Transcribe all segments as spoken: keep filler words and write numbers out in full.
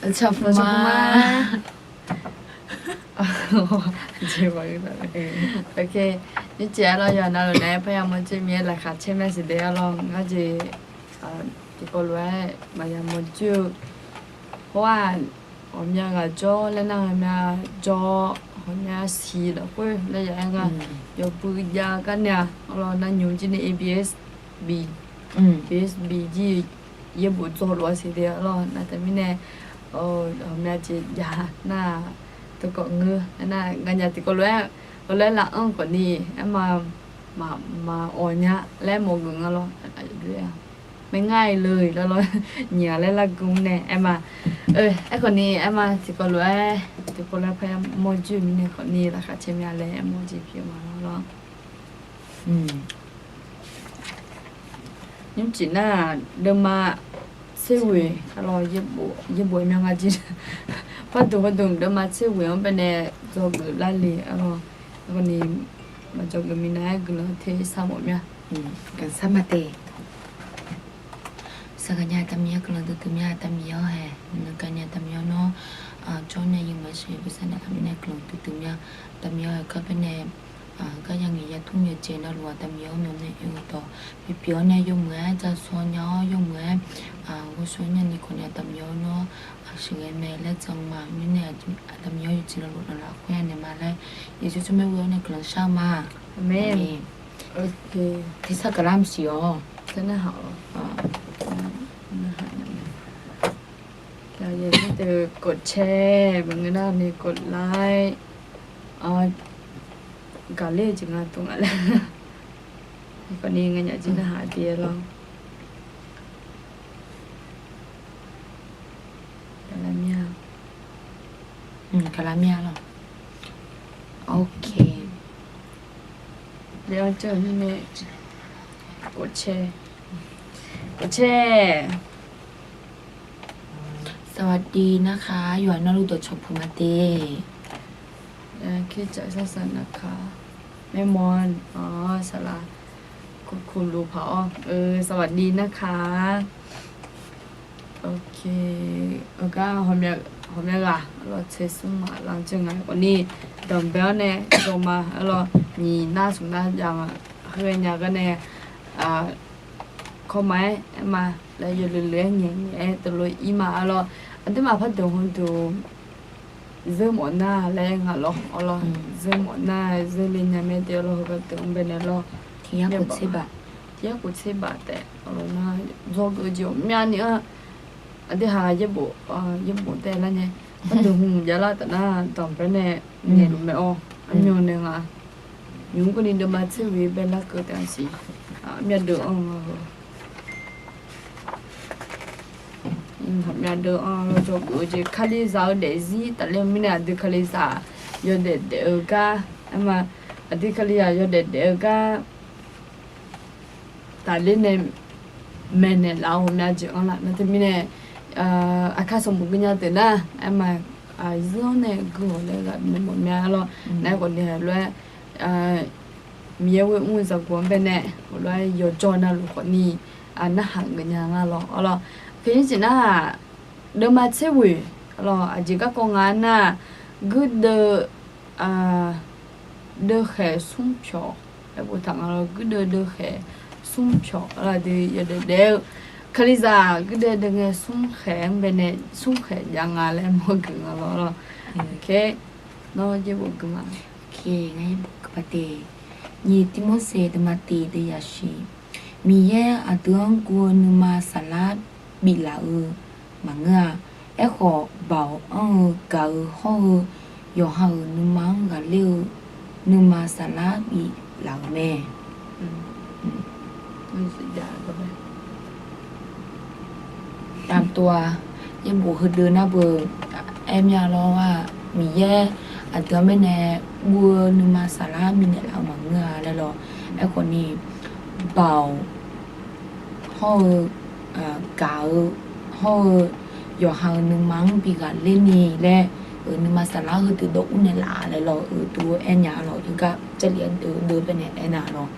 Cawqpuma. Ok, nymrcif arlawr, yawqha navluf nae parya mawrjir mir-aer laqkhaq caer mya siq de arlawr. Ngar jeq tiqkawv lof-aer maqya mawrjir-eu hawr-aq, ghawqmya ghaq jawr laer nar ghawqmya jawr, ghawqmya siq lafkhoer laer ya-aer nga. Yawbui jav gar nae-aq arlawr, nar nymq jir ni A B S B, B S B jir yaerbof dzaw lof-a siq de arlawr. Nar teumirnae ghawqmya jeq jav nar-aq, teukawv ngeur nar-aq, nganyaf tiqkawv lof-aer ghawqlaer laf anr khawfni aerma, maqmawf nya laer mawf geuf nga lawr. Maerngar-iq le lawr, nyiq-aq laer largeur nae aerma. Aerkhawfni aerma tiqkawv lof-aer, tiqkawv lof-aer parya mawrjir-eu mirnae khawfni laqkhaq caer mya laer aermawf jeq pyeuf ma lawr. Nymrcif nar-aq, deuvma tser ghoeq arlawr, yaerbof-aer myanrngar jir. Pardmq pardmq deuvma tser ghoeq-anr baenae dzawgeuf lar le arlawr. Aerkhawfni maqdzawgeuf minav-aer guiqlanq tersar mawf mya. Ganqsar ma te. Saqgaqnya Aqda Miqyaer guiqlanq duidui mya. Aqda Miqyaer-awr hae, nuiganq nya Aqda Miqyaer-awr nawr jawr nae yawmuiq-aer sheuqghae bosav naeqlaf mirnae guiqlanq duidui mya. Aqda Miqyaer-awr hae gar baenae heugar ya ngaeq ya tmr yawqjeq navluf Aqda Miqyaer-awr nawq nae oe-eu dawq bipyeuf-awr nae yawmuiq-aer ja shaw nya-awr yawmuiq-aer ghovshaw nyani khawfni Aqda Miqyaer-awr nawr sheuqghae mae laer jan ma. Mirnae Aqda Miqyaer-awr yawqjeq navluf navlaf khoer-a naeq ma laer Yeqsur tsawrmyanr ghoe-awr nae guiqlanq shar ma. Tersar gaqlar maqsiq-awr. Kawqcae maqngeur nar ni kawqlaer gaqler-eu jeq nga tmr nga laer. Khawfni nganyaf jir narhaq de lawr. Gaqlar mir-a lawr. Ok. Laer-anr janr-eu mirnae kawqcae, kawqcae สวัสดีนะคะ yawqha navluf dawqcawq puq ma te. Kir caf sarsar nar ka. Maermawr-anr saqlaq kuqkuq luf paq-awr สวัสดีนะคะ. Ok, heugar ghawqmya ghaq arlawr tser smr maq lanr janr nga khawfni danqbae-awr nae dawqma arlawr nyiq nar smq nar jav-a heu-aer nya gar nae kawrma-aer aerma laer yawluf luf-aer nyaef nyaef-aer teulof ir ma arlawr. Aqduimaf pardmq hawduq zeur mawf nar laer nga lawr arlawr. Zeur mawf nar zeur le nya mae de arlawr. Heugar deuq-anr baenae lawr, tiq yar khof tser baf taef arlawr nar dzawgeuf jeq ghawqmyani-anr aqdui haq yaerbof, yaerbof taef lar nae pardmq hmq javlar taf nar danqbae nae nyaef luf mae-awr armyan nae nga. Nymq-mr keuvni deuvma tser ghoeq bae larkeuv taef-a siq. Aqmyavdeuv-anr nga heu. Aqmyavdeuv-anr lawr dzawgeuf-eu jeq kalizaq-eu daefzir tafler-eu mirnae aqdui kalizaq yawdaef daef-eu gar aerma, aqdui kalizaq yawdaef daef-eu gar tafler nae maeqnaeq laf-eu ghawqmya jeq-anr laf nar teumirnae aqkar sanqbof gui nya deuq nar aerma, zeur-anr nae guihaw laer ghaq nae mawf mya lawr. Nar-aer khawfni heulof-aer Miqyaer ghoer mr-eu zaqguq-anr baenae heulof-aer yawqjawr navluf khawfni narhaq geuf nya nga lawr arlawr. Aqkaqnyir jeq nar-aq, deuvma tser ghoeq arlawr. Aqjeq garkawv nga nar-aq, guirdeuv deuvkhaeq smr pyawq laer boftaq nga lawr. Guirdeuv deuvkhaeq smr pyawq arlawr, aqdui yawdaef daef-eu kalizaq guirdeuv deuvkhaeq smr khaeq-anr baenae smr khaeq jav nga laer mawr geuf nga lawr arlawr. Nawr yaerbof geuf ma. Nyiq Tirmorseq deuvma tiq deuvyaq shiq. Miqyaer aqdui-anr guv-eu nuima saflar biflaf-eu maqngeur-a. Aerkhawf, baoq anr-eu gaq-eu hawr-eu yawqha-euq nuima-anr ghaqler-eu nuima saflar biflaf-euq mae. Tavtov-a, yaerbof heudeuv nar beu aer mya lawr-aq, Miqyaer aqdui-anr baenae guv-eu nuima saflar bifnaeq laf-eu maqngeur-a laer lawr. Aerkhawfni, baoq hawr-eu gaq-eu hawr-eu yawqha-euq nuima-anr bi ghaqler ni laer, nuima saflar heudeuq dawq ur naeq laf laer lawr, uqduq aer nya lawr, heugar Jarlif-anr deuv baenae aernar lawr.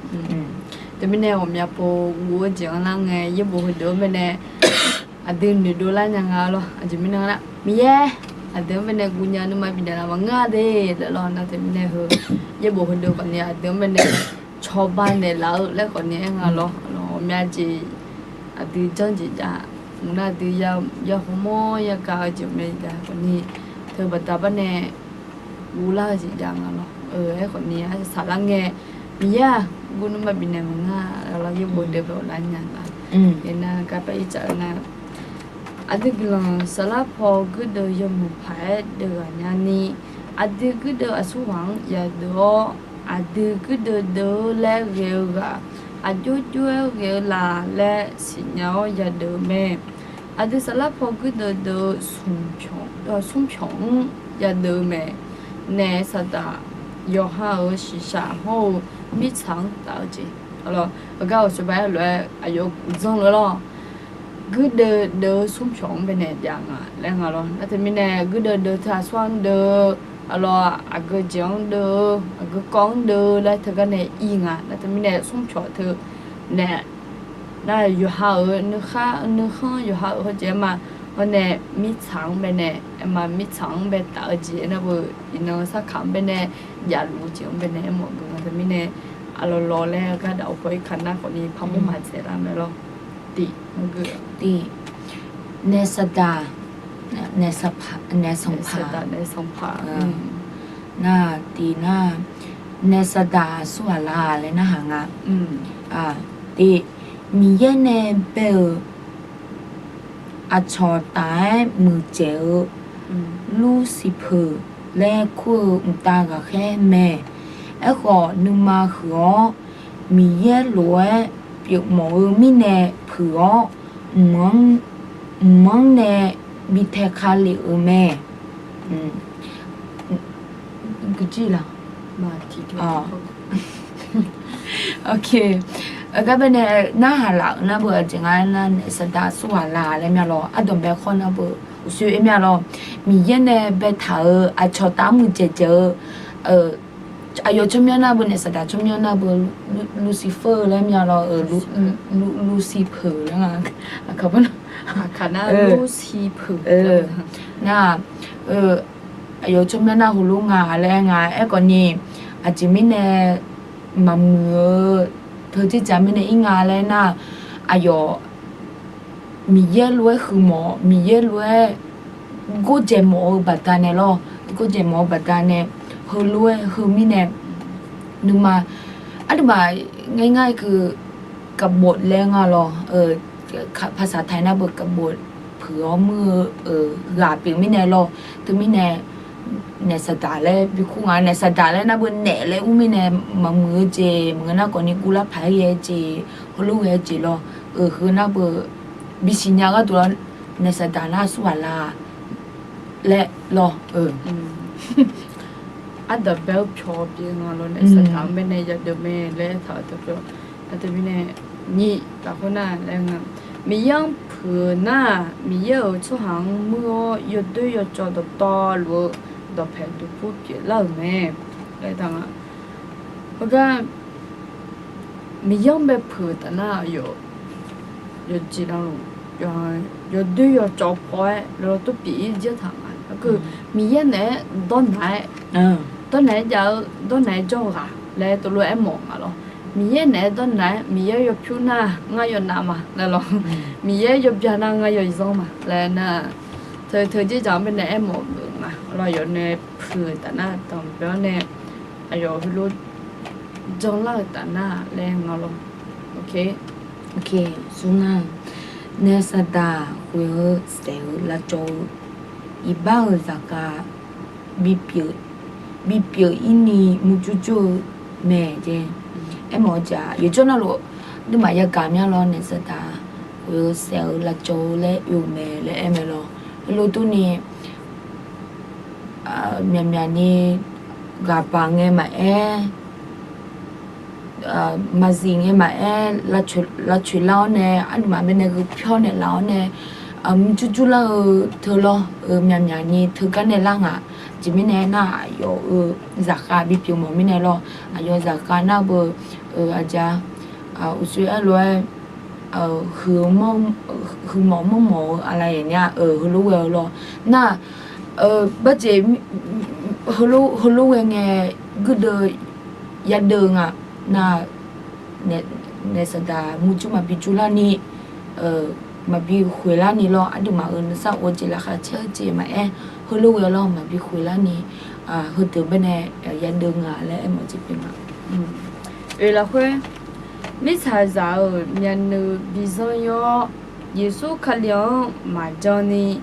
Teumirnae ghawqmya pov guv-eu jeq-anr lar ngae, yaerbof heudeuq-anr baenae aqdui noeqdov lar nya nga lawr. Aqjeq mirnae lar Miqyaer aqdui-anr baenae guv nya nuima bifnaeq laf maqngeur-a de laer lawr. Nar teumirnae heu yaerbof heudeuq khawfni aqdui-anr baenae cawba naeqlaf-eu laer khawfni aer nga lawr. Ghawqmya jeq aqdui janr jeq jav, mq nar aqdui ya hawmawr yagaq-eu jeq mae jav khawfni, teu baqda barnae guvlar-eu jeq jav nga lawr. Aer khawfni arsaq lar ngae, Miqyaer-aq guv nuima bifnaeq maqngeur-a laer lawr, yaerbof deuq bae ghoflar nya nga. Aernar gar par ir tsaf-eu nar, aqdui guiqlanq saflar paw guirdeuv yawmuiq paq-aer deuv ghaq nyani, aqdui guirdeuv aqsurghaq-anr yadeuv-awr, aqdui guirdeuv deuv-eu laer ghae-eu ghaq, aqjox jox-aer ghae-eu laf laer siqnya-awr yadeuv-eu mae. Aqdui saflar paw guirdeuv deuv-eu smrpyawq-anr yadeuv-eu mae. Naef saqdaq yawqha-euq shiqshaq hawr-eu mirtsaq-anr taf-eu jeq, aqgar awqsawba-aer lof-aer aqyawf uqdzanr lor lawr. Guirdeuv deuv-eu smrpyawq-anr baenae jav nga laer nga lawr. Nar teumirnae guirdeuv deuv teu aqsur-anr deuv-eu, aqlawq aqgeu jeq-anr deuv-eu, aqgeu kawv-anr deuv-eu laer teugar nae ir nga. Nar teumirnae smrpyawq teu naef nar yawqha-euq nuikhanr, nuikhanr yawqha-euq hawjeq aer ma. Hawr nae mirtsaq-anr baenae aer ma, mirtsaq-anr bae taf-eu jeq nar beu, iqnan sarkaq-anr baenae javluf-eu jeq-anr baenae aermawf geuf nga. Teumirnae aqlawq lawq laer gardaf-eu paw irkaq nar khawfni paqmawr maqtsaev lar mae lawr. Tiq, tiq, naef saqdaq, naef sanqpaq, naef sanqpaq, naef sanqpaq. Nar tiq nar, naef saqdaq aqsurghaq la laer narhaq nga. Tiq, Miqyaer nae bae-euq aqcawq taf-aer muiqdzaeq-eu Lursiqpeuq laer kur-eu mqtav ghaqkhaer mae. Aerkhawf, nuima huiq-awr, Miqyaer lof-aer pyeufmawf-eu mirnae puiq-awr, mq-anr nae bi tae ka lef-euq mae. Gar baenae narhaq laf-euq nar beu aqjeq nga aernar, naef saqdaq aqsurghaq la laer mya lawr. Ardanqbae khawr nar beu uqshoe aer mya lawr. Miqyaer nae baetaq-euq aqcawq taf-anr muiqdzaeq dzaeq-eu aqyawf tsawrmyanr nar beu, naef saqdaq tsawrmyanr nar beu, Lursiqpeuq laer mya lawr. Lursiqpeuq laer nga. Aqkaq nar Lursiqpeuq nar, aqyawf tsawrmyanr nar heulof nga laer nga. Aerkhawfni aqjeq mirnae maqmuiq-eu teu dzerdzaq mirnae ir nga laer nar, aqyawf Miqyaer lof-aer huiqmawf, Miqyaer lof-aer gordzaeq mawf-eu baqdanae lawr, gordzaeq mawf-eu baqdanae, heulof-aer heu mirnae nuima, aqduimaf ngar ngar-aer keuv กบฏ laer nga lawr. ภาษาไทย nar beu กบฏ puiq-awr muir-eu ghaq pyeuf mirnae lawr. Teumirnae naef saqdaq laer bikur nga. Naef saqdaq laer nar beu naef laer ur mirnae maqmuiq-eu jeq maqngeur nar khawfni guvlar paq-aer ghae-eu jeq, heulof ghae-eu jeq lawr. Heu nar beu bisiqnya gharduq lawr, naef saqdaq nar aqsurghaq la laer lawr. Ardanqbae-eu pyawq pyeuf nga lawr, naef saqdaq-anr baenae yadeuv mae laer taq-euq teu pyawq. Aqdui mirnae nyiq lafkhoer nar laer nga, Miqyaer-anr puiq-euq nar-aq, Miqyaer-euq tsawrhaq-anr muir-awr yawdoer yawcawv dawqtawvluf-eu dawqpaeq duqpur pyeuflar-euq mae laer taq nga. Heugar Miqyaer-anr bae puiq-euq taf nar yawqjeq navluf yawdoer yawcawv paw-aer lawlawr tov pyeuf-ir jir taq nga. Aqgeu Miqyaer naeq-aer dawrnaq-aer, dawrnaq-aer jav-eu, dawrnaq-aer jawr-eu ghaq laer tov lof-aer mawf nga lawr. Miqyaer naeq-aer dawrnaq-aer, Miqyaer yawpyur nar ngar yawnav ma laer lawr. Miqyaer yawbya nar ngar yawzanr ma laer nar, teu teu dzerdzaq-anr baenae aermawf-euq nga lawr. Yawf nae puiq-euq taf nar danqbae-awr nae aqyawf heulof janlar-euq taf nar laer nga lawr. Naef saqdaq khoeq-eu saef-eu lavcawv-eu iqbax-euq zaqkhav bipyeuf ir ni murjur jur-eu mae jeq. Aermawf-eu jeq-aq yawqjawr navluf nuima yagaq myanr lawr, naef saqdaq khoeq-eu saef-eu lavcawv-eu laer oe-eu mae laer aer mae lawr. Heulof durni myaqmyaq ni ghaqbaq ngae maqaer, maqzif ngae maqaer, lavcoeq lar-awr nae aqduimaf baenae gheu pyawr naeqlaf-awr nae murjur jur lar-eu teu lawr-eu myaqmyaq ni teugar nae lar ngaq. Aqjeq mirnae aernar, aqyawf-euq zaqkhav bipyeuf mawf mirnae lawr. Aqyawf zaqkhav nar beu aqja uqshoe aerlof-aer huiq mawf mawf-eu aqlaf yaf nar-aq, heulof ghae-eu lawr. Nar-aq, barjeq, heulof ghae ngae, guirdeuv yadeuv nga. Nar-aq, naef saqdaq murjur maqbi jurlarni, maqbi khoeqlarni lawr. Aqduimaf-euq nuisar of-eu jeq laqkhaq caer-eu jeq maqaer, heulof ghae lawr maqbi khoeqlarni, heudeuq baenae yadeuv nga laer aermawf jeq pyeuf nga. Oe lafkhoer, mirtsaqzaq-euq myavnuiv bizanr ir-awr, Yeqsur Kali-anr maqjan ni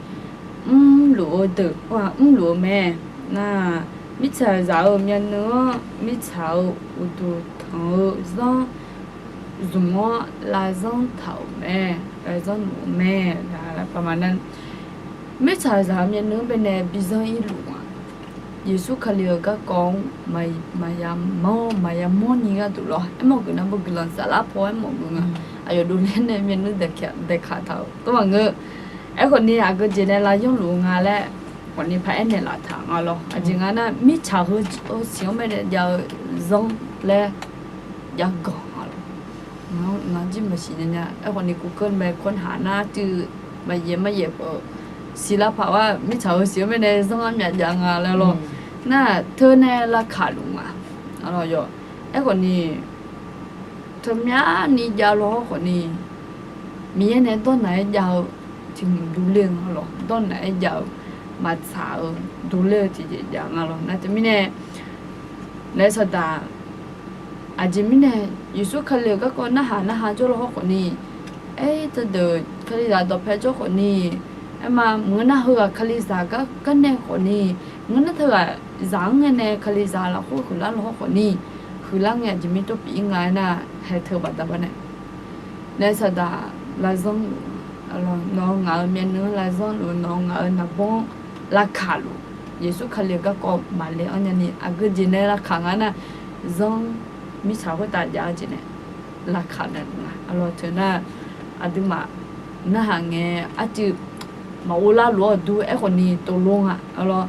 mrluf-eu deuq mrluf-eu mae. Nar-aq, mirtsaqzaq-euq myavnuiv-anr mirtsaq-euq uqduq tanq-eu zanr zmq-awr lav zanr taq-euq mae, lav zanr luf-eu mae. Mirtsaq zaq-eu myavnuiv-anr baenae bizanr irluf-aq, Yeqsur Kali-euq garkawv-anr maqya manr maqya manrni gharduq lawr. Aermawf geuf nar, beu guiqlanq saflar paw aermawf geuf nga. Aqyawf dovler nae myavnuiv daeqkaq taq-euq tawr maqngeur. Aerkhawf ni aqgeu jeq nae lav zanr luf-eu nga laer khawf ni paq-aer naeqlaf taq nga lawr. Aqjeq nga nar, mirtsaq heu siq-anr baenae jav-eu zanr laer jav ganq nga lawr. Ngaq jir maqsiq nya nya. Aerkhawf ni กูเกิล bae kawrhaq nar, tuiv maqyaef maqyaef-eu siqlar paq-aer mirtsaq heu siq-anr baenae zanr armyaf jav nga laer lawr. Nar-aq, teu nae lavkaq luf nga. Aerkhawf ni teumyani jav lawr hawr khawf ni, Miqyaer nae dawrnaq-aer jav-eu tiq hmq dovler-eu nga lawr. Dawrnaq-aer jav-eu maqtsaq-eu dovler-eu tiqjeq jav nga lawr. Nar teumirnae naef saqdaq aqjeq mirnae Yeqsur Kali-euq garkawv narhaq narhaq jawr lawr hawr khawf ni, aer teudeuq kalizaq dawqpae jawr khawf ni, aerma maqngeur nar heughaq kalizaq gar nae khawf ni, ngeur nar teughaq zaq-anr ngae nae kalizaq lafkhoer huiqlar lawr hawr khawf ni, huiqlar ngae aqjeq mir tawr pyeuf-ir nga aernar, haeq teu baqda bar nae naef saqdaq lav zanr luf, nawq-eu ngaq-euq myavnuiv-anr lav zanr luf, nawq-eu ngaq-euq naqbawr-anr lavkaq luf. Yeqsur Kali-euq garkawv maqle-anr nyani aqgeu jeq nae lavkaq nga nar, zanr mirtsaq khoertav jav-eu jeq nae lavkaq naeq luf nga. Aqlawq teu nar, aqduimaf narhaq ngae arcuiv maqghov lar luf-awr dur aerkhawf ni tov lor nga. Aqlawq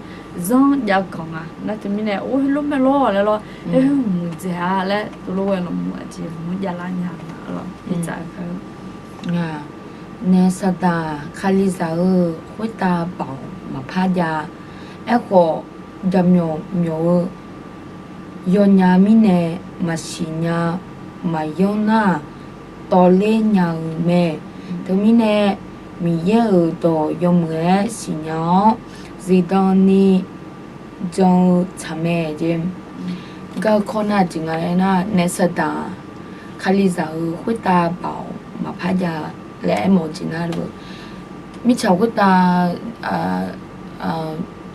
zanr jav ganq nga. Nar teumirnae or heulof mae lawr laer lawr, aer heulof muiqdzaeq-a laer tov lor ghae lawq mur aqjeq mur javlar nya nga. Aqlawq mirtsaq Naef saqdaq kalizaq-euq khoertav baoq maqpar jav. Aerkhawf, jaqmyawf myawf-eu yawnya mirnae maqsiq nya maqyanr nar-aq, tawvler nya-eu mae. Teumirnae, Miqyaer-euq dawq yawmuiq-aer siqnya-awr, zifdan ni jan-eu tsaq mae jeq. Garkawv nar jeq nga aernar, naef saqdaq kalizaq-euq khoertav baoq maqpar jav laer aermawf-eu jeq nar, mirtsaq khoertav,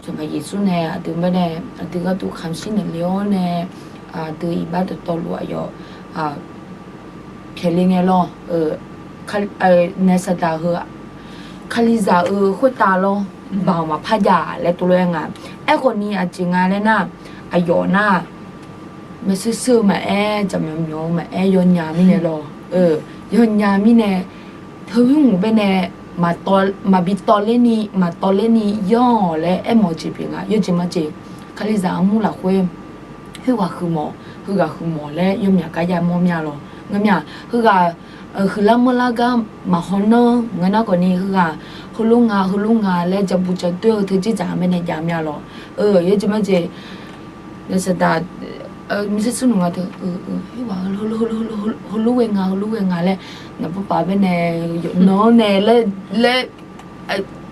Sanqpaq Yeqsur nae aqdui baenae aqdui gharduq kamq shir naeq le-awr nae, aqdui iqbax dawqtawvluf aqyawf pyaeqle ngae lawr, naef saqdaq heu-aq, kalizaq-euq khoertav lawr, baoq maqpar jav laer tov lof-aer nga. Aerkhawf ni aqjeq nga laer nar, aqyawf nar, maershuir shuir-eu maqaer, jaqmyawf myawf-eu maqaer, yawnya mirnae lawr, yawnya mirnae, teu hmq baenae maqbi tawvler ni, maqtawvler ni yanr-awq laer aermawf-eu jeq pyeuf nga. Yawjeq majeq, kalizaq armur lafkhoer khoerghaq huiqmawf, heughaq huiqmawf laer yawmyaq gar yamawr mya lawr. Ngar mya, heughaq huiqlar manrlar gar maqhaw nanr ngeur nar khawf ni, heughaq heulof nga heulof nga laer jabu jadoer-eu teu dzerdzaq-anr baenae jav mya lawr. Yawjeq majeq, naef saqdaq, maershuir shuir nmr nga teu, khoerghaq heulof ghae nga heulof ghae nga laer, naqbur paf baenae yawf nan-anr nae laer,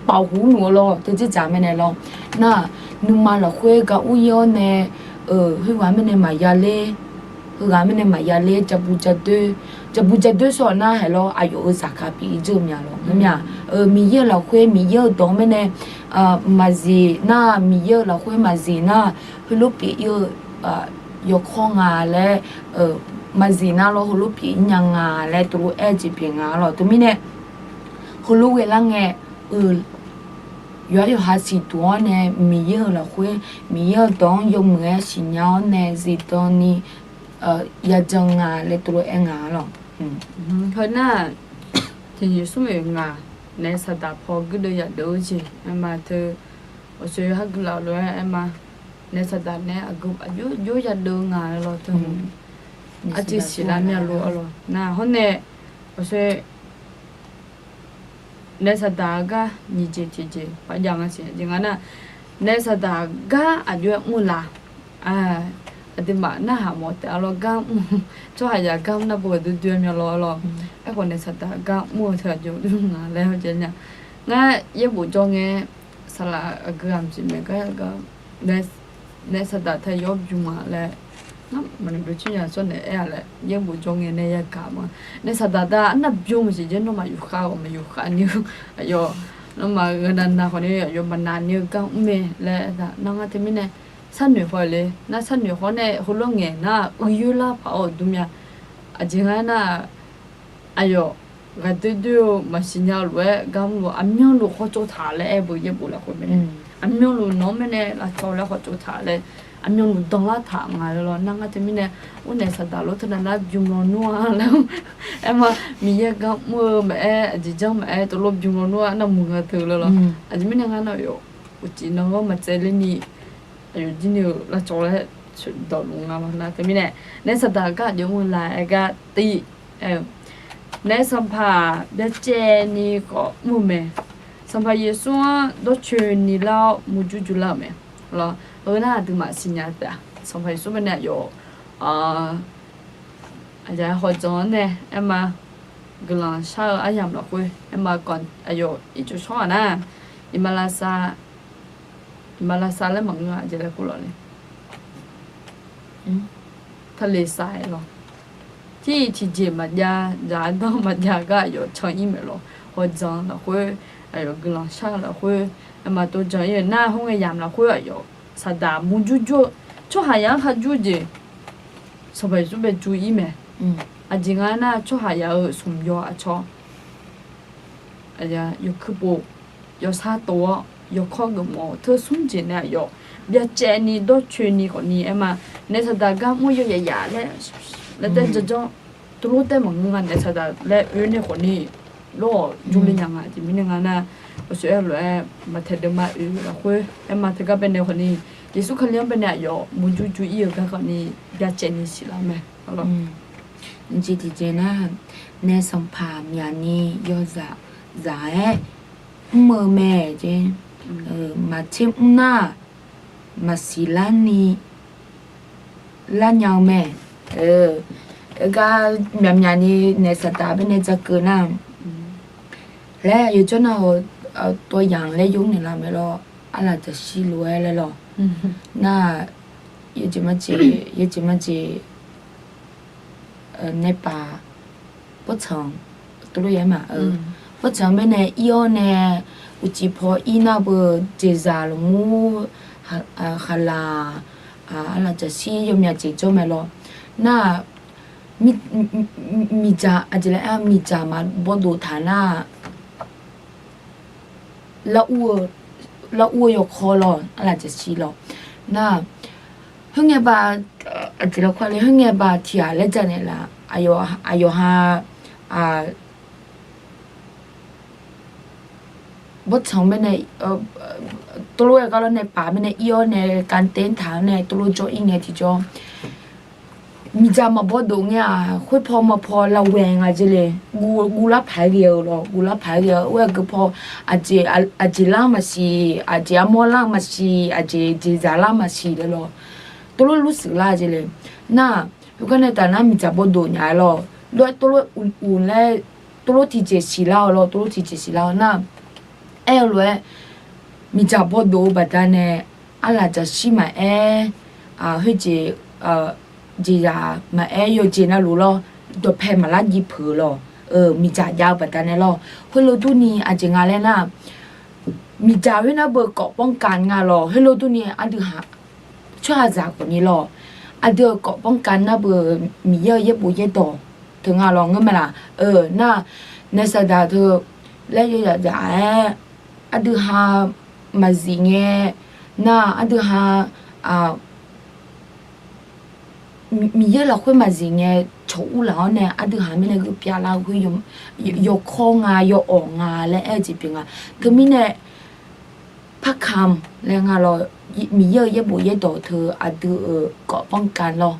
paf huq nmr-eu lawr teu dzerdzaq-anr baenae lawr. Nar, nuima lafkhoer gar ur-ir-awr nae, khoerghaq-anr baenae maqya ler, heughaq-anr baenae maqya ler, jabu jadoer, jabu jadoer shawr-awq nar haeq lawr, aqyawf-euq zaqkhav pyeuf-ir dzeur-eu mya lawr. Ngar mya, Miqyaer-euq lafkhoer Miqyaer-euq dawq-anr baenae maqzif nar, Miqyaer-euq lafkhoer maqzif nar, heulof pyeuf-ir-eu yawkawr nga laer, maqzif nar lawr heulof pyeuf-ir nya nga laer tov lof-aer jeq pyeuf nga lawr. Teumirnae, heulof ghae lar ngae, yawqha yawqha siqduq-awr nae Miqyaer-euq lafkhoer Miqyaer-euq dawq-anr yawmuiq-aer siqnya-awr nae zifdan ni yajan nga laer tov lof-aer nga lawr. Heu nar, tiqnyiq smr oeq ngaq, naef saqdaq paw guirdeuv yadeuv-eu jeq aerma teu, awqshoe hageuf laf lof-aer aerma, naef saqdaq nae aqgeu aqjox jox yadeuv nga laer lawr teu, arcuiv siqlar mya lor-a lawr. Nar hawr nae, awqshoe Naef saqdaq gar nyiq jeq tiq jeq paq jav nga siq. Aqjeq nga nar, naef saqdaq gar aqjox-aer mr la. Aqduimaf narhaq mawf taef-a lawr, gar mr, tsawrhaqzaq gar mr nar beu gaqdui dui-a mya lawr lawr. Aerkhawf naef saqdaq gar mr-eu teu aqjox dur nga laer hawjeq nya. Ngar yaerbof jawr ngae, saqlaq aqgeu ghaq maqsiq maeq gar gar naef saqdaq teu yawr bym-a laer, ngar maqnoeq beu tsawrnya tsawrnaeq aer-a laer yaerbof jawr ngae nae yagaq ma. Naef saqdaq dar arnav bym maqsiq jaer nawmaf yufkhav-awq maqyuf khav ni-eu aqyawf, nawmaf-euq navnav khawf ni aqyawf maqnav ni-eu gar mr mae laer aertaq nar ngar teumirnae sharnoeq haw le. Nar sharnoeq haw nae heulof ngaeq nar uiyoer lar paq-awr-euq dur mya. Aqjeq nga nar, aqyawf ghaqdoer doer-eu maqsiq nya lof-aer gar mr-eu aqmyanluf hawtsov taq laer aer beu yaerbof lafkhoer mae. Aqmyanluf nawq-anr mirnae lavcawv laer hawtsov taq laer aqmyanluf danlar taq nga laer lawr. Nar ngar teumirnae, ur naef saqdaq lof teunav nar bym lawnmr-a laer. Aerma, Miqyaer gar mr-eu maqaer, aqjeq janr maqaer, teulof bym lawnmr-a nar muiq nga teu laer lawr. Aqjeq mirnae ngar nar-aq, uqcif nanganr maqtsaevler ni aqyawf jir ni-euq lavcawv laer dawqluf nga lawr. Nar teumirnae, naef saqdaq gar aqjox mr la-aer gar tiv. Naef sanqpaq byacaevni khawf mr-eu mae. Sanqpaq Yeqsur-anr dawrcoeni lar-awr murjur jur lar-euq mae. Lawr, heu nar aqduimaf siqnya taef-a. Sanqpaq Yeqsur baenae aqyawf, aqyawf hawdzanq-anr nae aerma, guiqlanq shar-eu aryamq lafkhoer aerma, aqyawf ircuf shawr-aq nar, iqmalavshav, iqmalavshav laer maqngeur-a jeq laer kur lawq le. Tale sav-aer lawr. Tir-iq tiqjeq maqjav, dzaq-aer danr maqjav gar aqyawf can ir maeq lawq. Hawdzanq lafkhoer, aqyawf guiqlanq shar-eu lafkhoer, aerma tov jan ir-eu nar, khoerngae yamq lafkhoer aqyawf saqdaq murjur jur-eu, tsawrhaqzaq-anr kharjur jeq Sanqpaq Yeqsur bae jur ir mae. Aqjeq nga nar, tsawrhaqzaq-euq smq yaw aqcawq yawkuir pov, yawsar tov-awr yawkawr geufmawf-eu teu smr jeq nae aqyawf byacaevni dawrcoeni khawfni aerma, naef saqdaq gar mr yawyaf yaf laer, laer tae janr janr, teulof tae maqngeur nga, naef saqdaq laer oe nae khawfni lor-awq jur le nya nga. Aqjeq mirnae nga nar, aqsur aer lof-aer maqtaeq deuvma oe lafkhoer aerma teugar baenae khawfni, Yeqsur Kali-anr baenae aqyawf murjur jur ir-eu gar khawfni byacaevni siqlar mae. Nyiq jeq tiqjeq nar, naef sanqpaq myaqni yawzaq zaq-aer mr-eu mae jeq. Maqtser mr nar, maqsiq larni larnya-eu mae. Gar myaqmyaq ni naef saqdaq baenae dzaqkeuv nar, laer yawjawr nar-eu, tawv yamq laer yawr naeqlaf mae lawr, arlaqjaqshir lof-aer laer lawr. Nar, yawjeq majeq, yawjeq majeq, naepaq bawrtsanq, tov lof-aer ma, bawrtsanq baenae ir-awr nae, uqcif paw ir nar beu jeqzaq lmqmur, khaqlaq, arlaqjaqshir yawmyaq jeq jawr mae lawr. Nar, miqdzaq aqjeq laer-a, miqdzaq maqbawdof taq nar, lar ur-eu yawkawr lawr, arlaqjaqshir lawr. Nar, khoerngae ba, aqjeq lafkhoer le, khoerngae ba tiq ghaq laer janaeq laf, aqyawf ha, bawrtsanq baenae, tov lof-aer gar lawr nae paq baenae ir-awr nae kantev taq-awr nae tov lof jawr ir ngae tiqjawr, miqdzaq maqbawdof ngae-aq, khoerpaw maqpaw lavghae nga jeq le. Guvlar paq-aer ghae-eu lawr, guvlar paq-aer ghae-eu, oe aqgeu paw, aqjeq lar maqsiq, aqjeq armawr lar maqsiq, aqjeq jeqzaq lar maqsiq laer lawr, tov lof lur shuif lar jeq le. Nar, khoergar nae taf nar miqdzaq bawdof nya-aer lawr, lof-aer tov lof uq laer, tov lof tiqjeq siqlar-awr lawr, tov lof tiqjeq siqlar-awr nar, aer-eu lof-aer, miqdzaq bawdof-eu baqdanae, arlaqjaqshir maqaer, khoerjeq, jeqzaq maqaer, yawjeq navluf lawr, dawqpae maqlar jiv peuq-eu lawr, miqdzaq jav-eu baqdanae lawr, khoerlof durni aqjeq nga laer nar, miqdzaq khoernar beu kawf banrkav nga lawr, khoerlof durni aqdui ha tsawrhaqzaq khawfni lawr, aqdui-euq kawf banrkav nar beu Miqyaer-euq yaerbof yaerdawq teu nga lawr ngeur mae laq. Nar, naef saqdaq teu laer yawzaq zaq-aer, aqdui ha maqzif ngae, nar aqdui ha Miqyaer lafkhoer maqzif ngae, cawq urlaf-awr nae aqdui ha mirnae gheu pyav lar-eu khoer, yawkawr nga, yawawq nga laer aer-eu jeq pyeuf nga. Teumirnae, parkam laer nga lawr, Miqyaer-euq yaerbof yaerdawq teu aqdui-euq kawf banrkav lawr,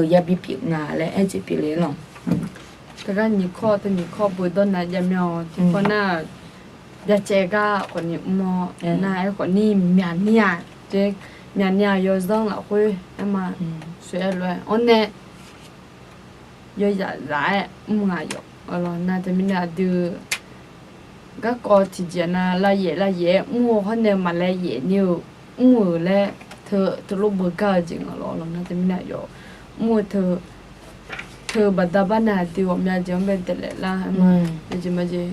yabi pyeuf nga laer aer-eu jeq pyeuf le lawr. Teugar nyiq kawr teu nyiq kawr beu dawrnav jav mya-awr tiqpawf nar-aq, byacaev gar khawfni mr-awr nar, aerkhawfni myaqni-aq, jeq myaqni-aq yawzanr lafkhoer aerma, soeq-aer lof-aer awr nae yawzaf zaf-aer mr nga yawf. Aqlawq nar teumirnae aqdui garkawv tiqjeq nav lavyaef lavyaef-aer mr-eu hawr nae maqlaeyaef ni-euq mr-euq laer teu teulof beugar-eu jeq nga lawq. Aqlawq nar teumirnae aqyawf mr-eu teu teu baqda bar nae aqdui ghawqmya jeq-anr bae daeflaef lar-aer ma. Jeq ma jeq,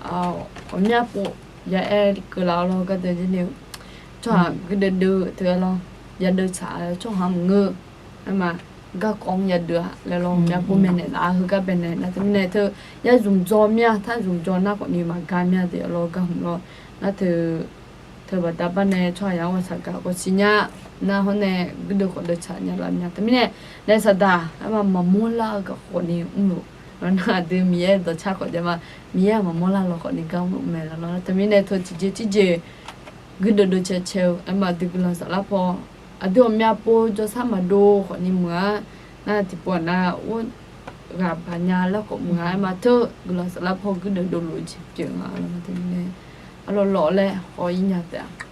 ghawqmya pov ya aer keuvlaf-awr lawr gardeuv jir ni-eu tsawrhaq guirdeuv deuv teu-aer lawr, yadeuv tsaq-eu tsawrhaq maqngeur-eu aer ma. Garkawv-anr yadeuv-a laer lawr, ghawqmya pov maeqnaeq laf-a heugar baenae nar teumirnae teu ya zmq dzaw mir-a, tar zmq dzaw nar khawfni maqgar mir-a de-a lawr gar hmq lawr. Nar teu teu baqda bar nae tsawrhaq yaq-anr ghawqshaq gaq khawf siqnya nar hawr nae guirdeuv khawf deuv tsaq nya laf mya. Teumirnae naef saqdaq aer ma maqmawr lar-eu gaq khawfni mrluf. Lawr nar aqdui Miqyaer dawqcar khawf jav ma, Miqyaer-aq maqmawr lar lawq khawfni gar mrluf mae lawr. Teumirnae teu tiqjeq tiqjeq guirdeuv deuv cae cae-eu aer ma aqdui guiqlanq saflar paw aqdui ghawqmya pov jawrsar maqdov khawfni muiq-a. Nar tiqpov-aq nar or ghaq baq nya laer khawf muiq-a aer ma teu guiqlanq saflar paw guirdeuv dovluf-eu jeq pyeuf nga lawr. Teumirnae aqlawq lawq laer haw-ir nya taef-a.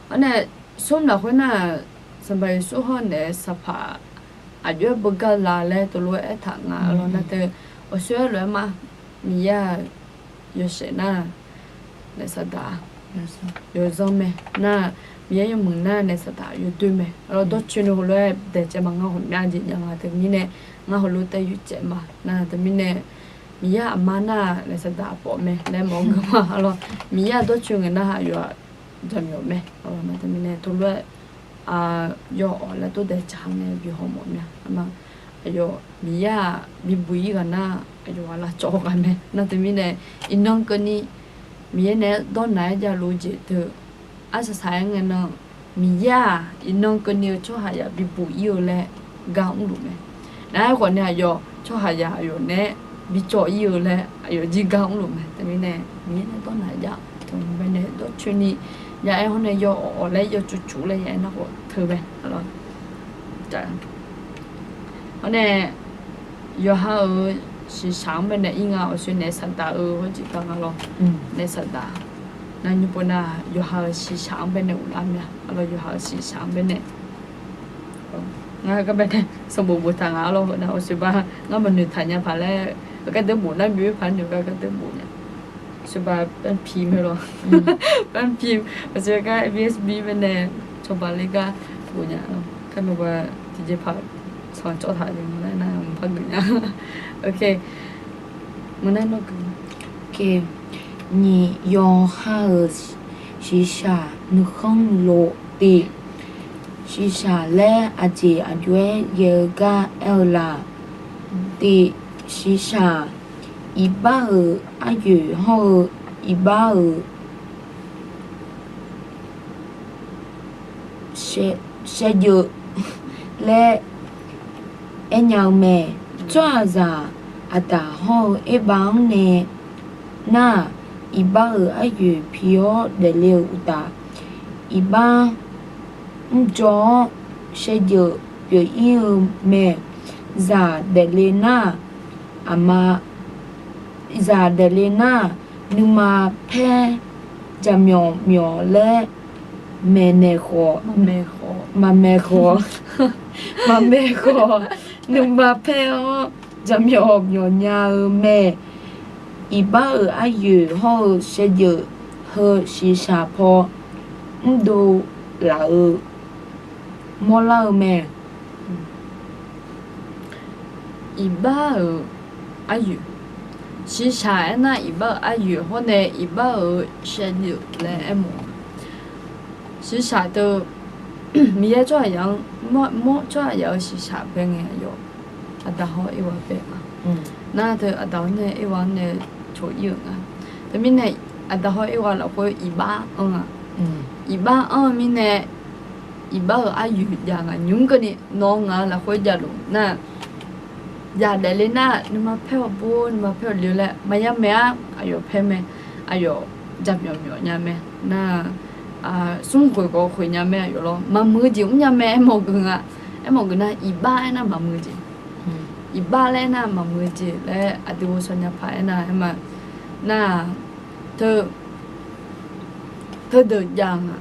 Awr nae smr lafkhoer nar-aq, Sanqpaq Yeqsur hawr naef saqpaq aqjox-aer beugar la laer teulof-aer aertaq nga lawr nar teu, aqsur-aer lof-aer ma, Miqyaer-aq yawshaef nar naef saqdaq yawzanr mae nar, Miqyaer yawmuiq nar naef saqdaq yawdoer mae. Aqlawq dawrcoeni heulof-aer daeq caev ma ngar ghawqmya jeq jav nga teumirnae ngar heulof taev yuf caev ma nar teumirnae Miqyaer aqma nar naef saqdaq aqpawf mae laer mawf-eu geuf ma. Aqlawq Miqyaer-aq dawrcoeni ngae nar aqyawf-aq jaqmyawf mae. Aqlawq nar teumirnae teulof-aer yawawf laer tov daeq dzaq nae bi haw mawf mya. Aqma aqyawf Miqyaer-aq bibuq-ir ghaq nar aqyawf-aq lavcawv ghaq mae nar teumirnae iqnan keuvni Miqyaer naeq-aer dawrnaq-aer javluf-eu jeq teu arsaq saq-aer ngae nan Miqyaer-aq iqnan keuvni-eu tsawrhaqzaq bibuq-ir-eu laer gar mrluf mae. Nar aerkhawf nae aqyawf tsawrhaqzaq aqyawf naeq-aer bicawv-ir-eu laer aqyawf jir gar mrluf mae. Teumirnae Miqyaer nae dawrnaq-aer jav teu baenae dawrcoeni ya-aer hawr nae yawawf laer yawcuf cuf laer ya-aer nar khawf teu mae. Hawr nae yawqha-euq shiqshaq-anr baenae ir nga, aqsur naef saqdaq-eu hawr jeq par nga lawr. Naef saqdaq nar nymr pov nar yawqha-euq shiqshaq-anr baenae uvlar mya. Aqlawq yawqha-euq shiqshaq-anr baenae ngar gar baenae sanqbof boftaq nga lawr. Heu nar aqsur bar ngar maqnoeq taq nya paq laer, aqgar deur bof nar byoe paq noeq gar gar deur bof nya. Aqsur bar แป้นพิมพ์ mae lawr. แป้นพิมพ์ aqsur gar B S B baenae cawba le gar bof nya. Kar noeq ba tiqjeq paq sanq cawv taq jeq maqnar nar mqpar geuf nya. Ok, maqnar nawr geuf. Nyiq, yawqha-euq shiqshaq nuikhanr nuilov tiv. Shiqshaq laer aqjeq aqjox-aer ghae-eu gar aer-eu la? Tiv, shiqshaq iqbax-euq aryoeq hawr-eu iqbax-euq shaevdzeuf laer aernya-eu mae. Tsawrhaqzaq aqdaq hawr-eu erbav-anr nae nar-aq, iqbax-euq aryoeq pi-awr daefle-euq uqtaf, iqbax mrdzaw-awr shaevdzeuf pyeuf-ir-eu mae. Zaq daefle nar-aq, aqma, zaq daefle nar-aq, nuima paer jaqmyawf myawf laer maeqnaeq khawf, maqmaeq khawf, maqmaeq khawf, nuima paer-awr jaqmyawf myawf nya-eu mae. Iqbax-euq aryoeq hawr-eu shaevdzeuf heu shiqshaq paw mrdov laf-eu mawrlar-eu mae. Iqbax-euq aryoeq, shiqshaq aernar iqbax-euq aryoeq hawr nae iqbax-euq shaevdzeuf laer aermawf-a. Shiqshaq teu Miqyaer tsawrhaqzaq-anr mawr, mawr tsawrhaqzaq-euq shiqshaq bae ngae aqyawf aqda hawr Erwa bae nga. Nar teu aqda hawr nae Erwa-anr nae coq-ir-euq nga. Teumirnae aqda hawr Erwa lafkhoer iqbax anr nga. Iqbax anr-eu mirnae iqbax-euq aryoeq jav nga nymr keuvni nawr nga lafkhoer javluf nar zaq daefle nar nuima paer-awr bo nuima paer-awr le-eu laer maqya maeq-ar aqyawf paer mae. Aqyawf jaqmyawf myawf nya mae nar smr khoeq khawf khoeq nya mae aqyawf lawr maqmuiq-eu jeq mrnya mae aermawf geuf nga. Aermawf geuf nar iqbax aernar maqmuiq-eu jeq, iqbax laer aernar maqmuiq-eu jeq laer aqdui ghovshaw nya paq aernar aerma nar teu, teudeuq jav nga.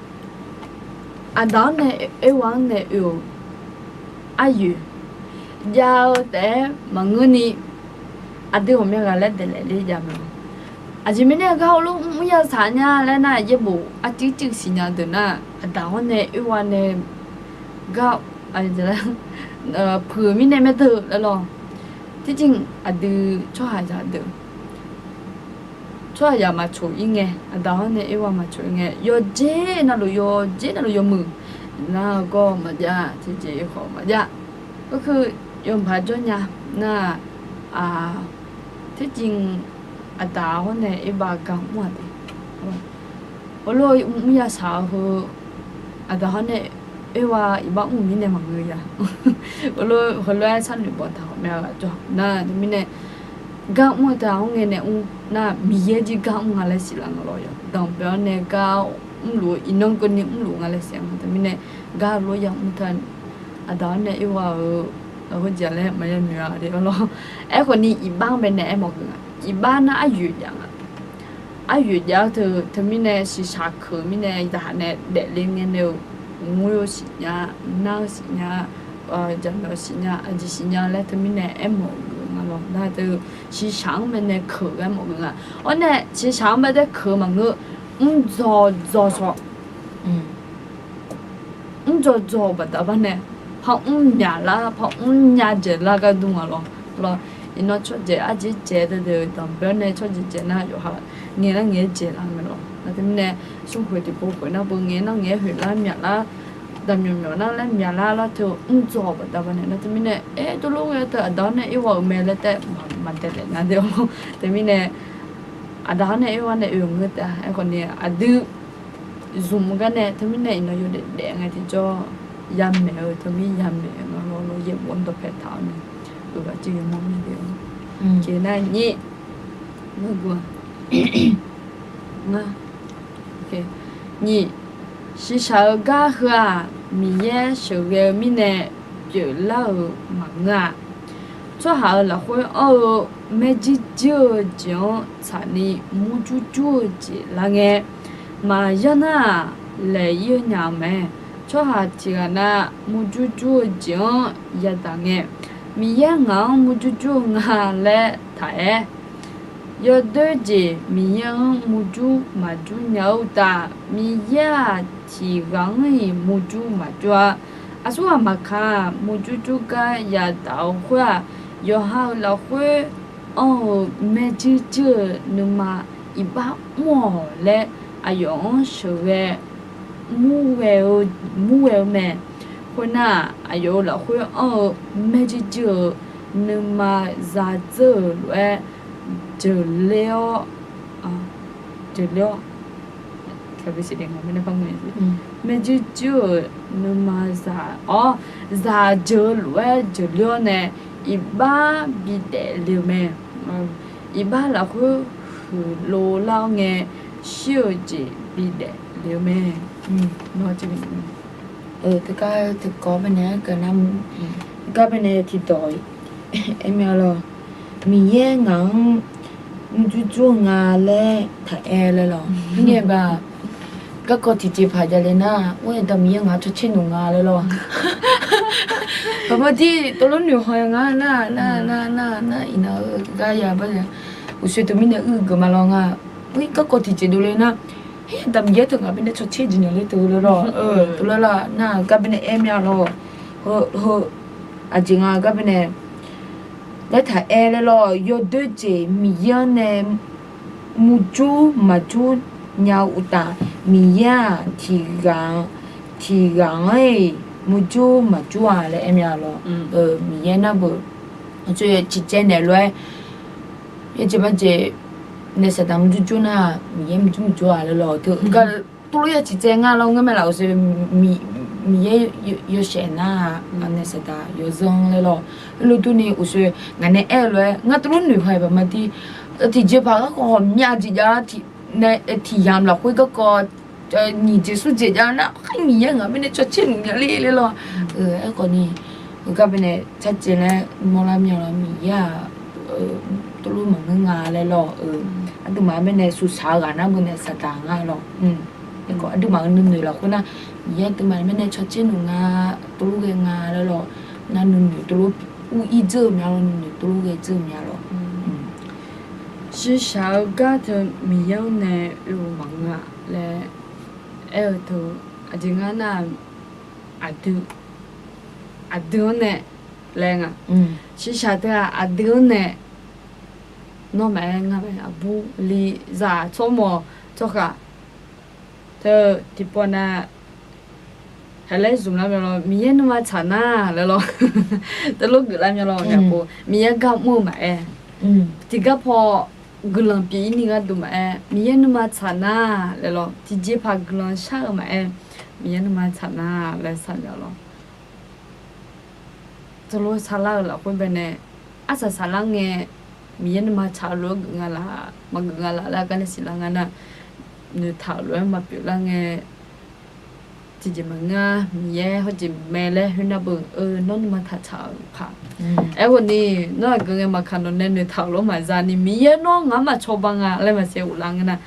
Aqda-anr nae Erwa-anr nae oe-euq aryoeq jav-eu taef-aer maqngeurni, aqdui ghawqmya ghaq laer daeqlaef ler jav mae. Aqjeq mirnae gar heulof mr mr ya saq nya laer nar, yaerbof arcuiv cuiv siqnya deuq nar, aqda-anr nae Erwa nae gar puiq-euq mirnae mae deuq laer lawr. Tircin aqdui tsawrhaqzaq deuq tsawrhaqzaq maqcoq-ir ngae, aqda-anr nae Erwa maqcoq-ir ngae, yawdzer navluf yawdzer navluf yawmuiq nar gawr maqjav, tiqjeq khawf maqjav. Gharkeuv yawbaq jawr nya nar-aq, tircin aqda hawr nae Erwa gar mr-aq de. Heulof mr mr ya saq-eu heu, aqda hawr nae Erwa iqbax mr mirnae maqngeur ya. Heulof heulof-aer sharnoeq bawqdaq ghawqmya ghaq jawr nar, teumirnae gar mr-eu teu-aq, mr ngae nae mr nar, Miqyaer jir gar mr nga laer siqlar nga lawr yawq. Danqbae-awr nae gar mrluf-eu iqnan keuvni mrluf nga laer siqlar nga. Teumirnae gar lof ya mr teu-aq, aqda-awr nae Erwa-euq lafkhoer jeq laer maqya noeq-a de-awr lawr. Aerkhawfni iqbax-anr bae nae aermawf-eu nga. Iqbax nar aryoeq jav nga. Aryoeq jav-eu teu, teumirnae shiqshaq keuq mirnae zaqhaq nae daefle ngae nae-euq ngur-eu siqnya, nar-eu siqnya, jaqmyawf siqnya, aqjeq siqnya laer teumirnae aermawf-eu nga lawr. Nar teu shiqshaq-anr bae nae keuq-aer mawf-eu nga. Awr nae shiqshaq-anr bae daer keuq-eu maqngeur, mrdzaw dzaw shaw. Mrdzaw dzaw-eu baqda bar nae, par mr myaqlar, par mr nya dzaeqlar gar dur nga lawr. Lawr, iqnan tsawrjaeq arjeq dzaeq deuq deuq danqbae-awr nae tsawrjaeq dzaeq nar yawqha ngaeq nar ngaeq-aer dzaeqlar mae lawr. Nar teumirnae smrkhoeq tiqpov khoeq nar beu ngaeq nar ngaeq-aer khoeqlar myaqlar, daqmyawf myawf nar laer myaqlar lar teu mrdzaw-eu baqda bar nae. Nar teumirnae aer tov lof ghae teu aqda-awr nae Erwa-euq mae laer taef maqdaeqlaef nar de-awr. Teumirnae aqda-awr nae Erwa nae oe-euq ngeur taef-a. Aerkhawfni aqdui zmq-eu gar nae teumirnae iqnan yawdaef daef ngae tiqjawr yamaeq-eu teumir yamaeq nga lawr. Lawr yaerbof-anr dawqpae taq-awr nae oeqbaq civ yawmawr mir de-awr. Nar nyir, ngar, nyiq, shiqshaq-eu gar heu-aq, Miqyaer sheuqghae-eu mirnae pyeuflar-euq maqngeur-a. Tsawrhaq-euq lafkhoer anr-eu maerjuir juir-eu jeq-anr tsaqni murjur jur-eu jeq lar ngae, maqyanr nar-aq, laeq ir-eu nya-eu mae. Tsawrhaq tiq ghaq na murjur jur-eu jeq-anr yadaq ngae, Miqyaer ngaq-anr murjur jur-eu nga laer taq-aer, yawdoer jeq Miqyaer-anr murjur maqjur nya-eu uqtaf, Miqyaer-aq tiq ghaq-anr-iq murjur maqjur-a. Aqsurghaq maqkaq, murjur jur gar yadaq-eu khoer-aq, yawqha-euq lafkhoer anr-eu maerjuir juir-eu nuima iqbax mr-awq laer aqyawf-anr sheuqghae murghae-eu, murghae-eu mae. Khoernar-aq, aqyawf-euq lafkhoer anr-eu maerjuir juir-eu nuima zadzeur-euq lof-aer jeuqler-awr, jeuqler-awr, maerjuir juir-euq nuima zaq-awr, zaq jeuq-eu lof-aer jeuqler-awr nae, iqbax bidaef le-eu mae. Iqbax lafkhoer huiqlov lar-awr ngae, shir-eu jeq bidaef le-eu mae. Teugar teugar baenae aer gaq nar, teugar baenae tiqdawq aer mae-a lawr. Miqyaer ngaq-anr murjur jur-eu nga laer taq aer laer lawr. Mirnae ba, garkawv tiqjeqpaq javle nar, mr-aer da Miqyaer ngaq-anr cawtser noeq nga laer lawr. Baqmaqdir tov lof noeq haw-a nga nar, nar, nar, nar, nar, iqnan-eu gar ya ba, uqshoe teumirnae uir geuf ma lawr nga. Mr-ir garkawv tiqjeq dovle nar, her da Miqyaer teu ngaq baenae cawtser jeq nya ler teu laer lawr. Tov laer lar nar, gar baenae aer mya lawr. Heu, heu, aqjeq nga gar baenae laer taq aer laer lawr, yawdoer jeq Miqyaer-anr nae murjur maqjur nya-eu uqtaf, Miqyaer-aq tiq ghaq, tiq ghaq-anr-iq murjur maqjur-a laer aer mya lawr. Miqyaer nar beu, aqcawq ciqcaev naeq lof-aer, yajeq majeq nae saqdaq murjur jur nar, Miqyaer murjur maqjur-a laer lawr. Teu gar tov lof ya ciqcaev nga lawr ngeur mae laf uqshoe, Miqyaer yawshaef nar, nae saqdaq yawzanr laer lawr. Heulof durni uqshoe ngaq nae aer-eu lof-aer ngar tov lof noeq haw-iq baqmaqdir, tiqjeqpaq garkawv ghawqmya jeq jav-a, tiq yamq lafkhoer garkawv nyiq jeq smr jeq jav nar, Miqyaer ngaq baenae cawtser noeq nya ler laer lawr. Aerkhawfni, heugar baenae carcaev laer mawrlar mya lawr, Miqyaer-aq, tov lof maqngeur nga laer lawr-eu. Aqduimaf-euq mirnae suqshaq-eu ghaq nar beu nae saqdaq nga lawr. Aqduimaf-euq nuinoeq lafkhoer nar, Miqyaer aqduimaf-euq mirnae cawtser noeq nga, tov lof ghae nga laer lawr. Nar nuinoeq tov lof ur ir dzeur-eu mya lawr, nuinoeq tov lof ghae dzeur-eu mya lawr. Shiqshaq-eu gar teu Miqyaer-anr nae oe-eu maqngeur-a laer aer-eu teu, aqjeq ngar nar, aqdui, aqdui-anr nae laer nga. Shiqshaq teu-aq aqdui-anr nae nawr maqaer, ngar maqaer, aqbur li zaq tsawrmawq tsawrkhaq teu tiqpawf nav haeqlaer zmq lar mya lawr, Miqyaer nuima tsaq nar laer lawr. Tov lof geuf lar mya lawr, Miqyaer gar mr-eu maqaer, tiqgar paw guiqlanq pyeuf ir ni gharduq maqaer, Miqyaer nuima tsaq nar laer lawr, tiqjeqpaq guiqlanq shar-eu maqaer, Miqyaer nuima tsaq nar laer saqnya lawr. Teulof saqlar-eu lafkhoer baenae, arsaq saqlar ngae, Miqyaer nuima tsaq-eu lof-aer geuf nga laf, maqgeuf nga laf laer gar nae siqlar nga nar, noeqtaq-euq lof-aer maqpyeuf lar ngae, tiqjeq maqngeur-a, Miqyaer hawjeq mae laer khoernar beu, eu, nawr nuima taqtsaq-euq paq. Aerkhawf ni, nawr aqgeu ngae maqkaq nawq nae noeqtaq-euq lof maqza ni, Miqyaer nawr ngaq-anr maqcawba nga laer maqsiq ghoflar ngeur nar,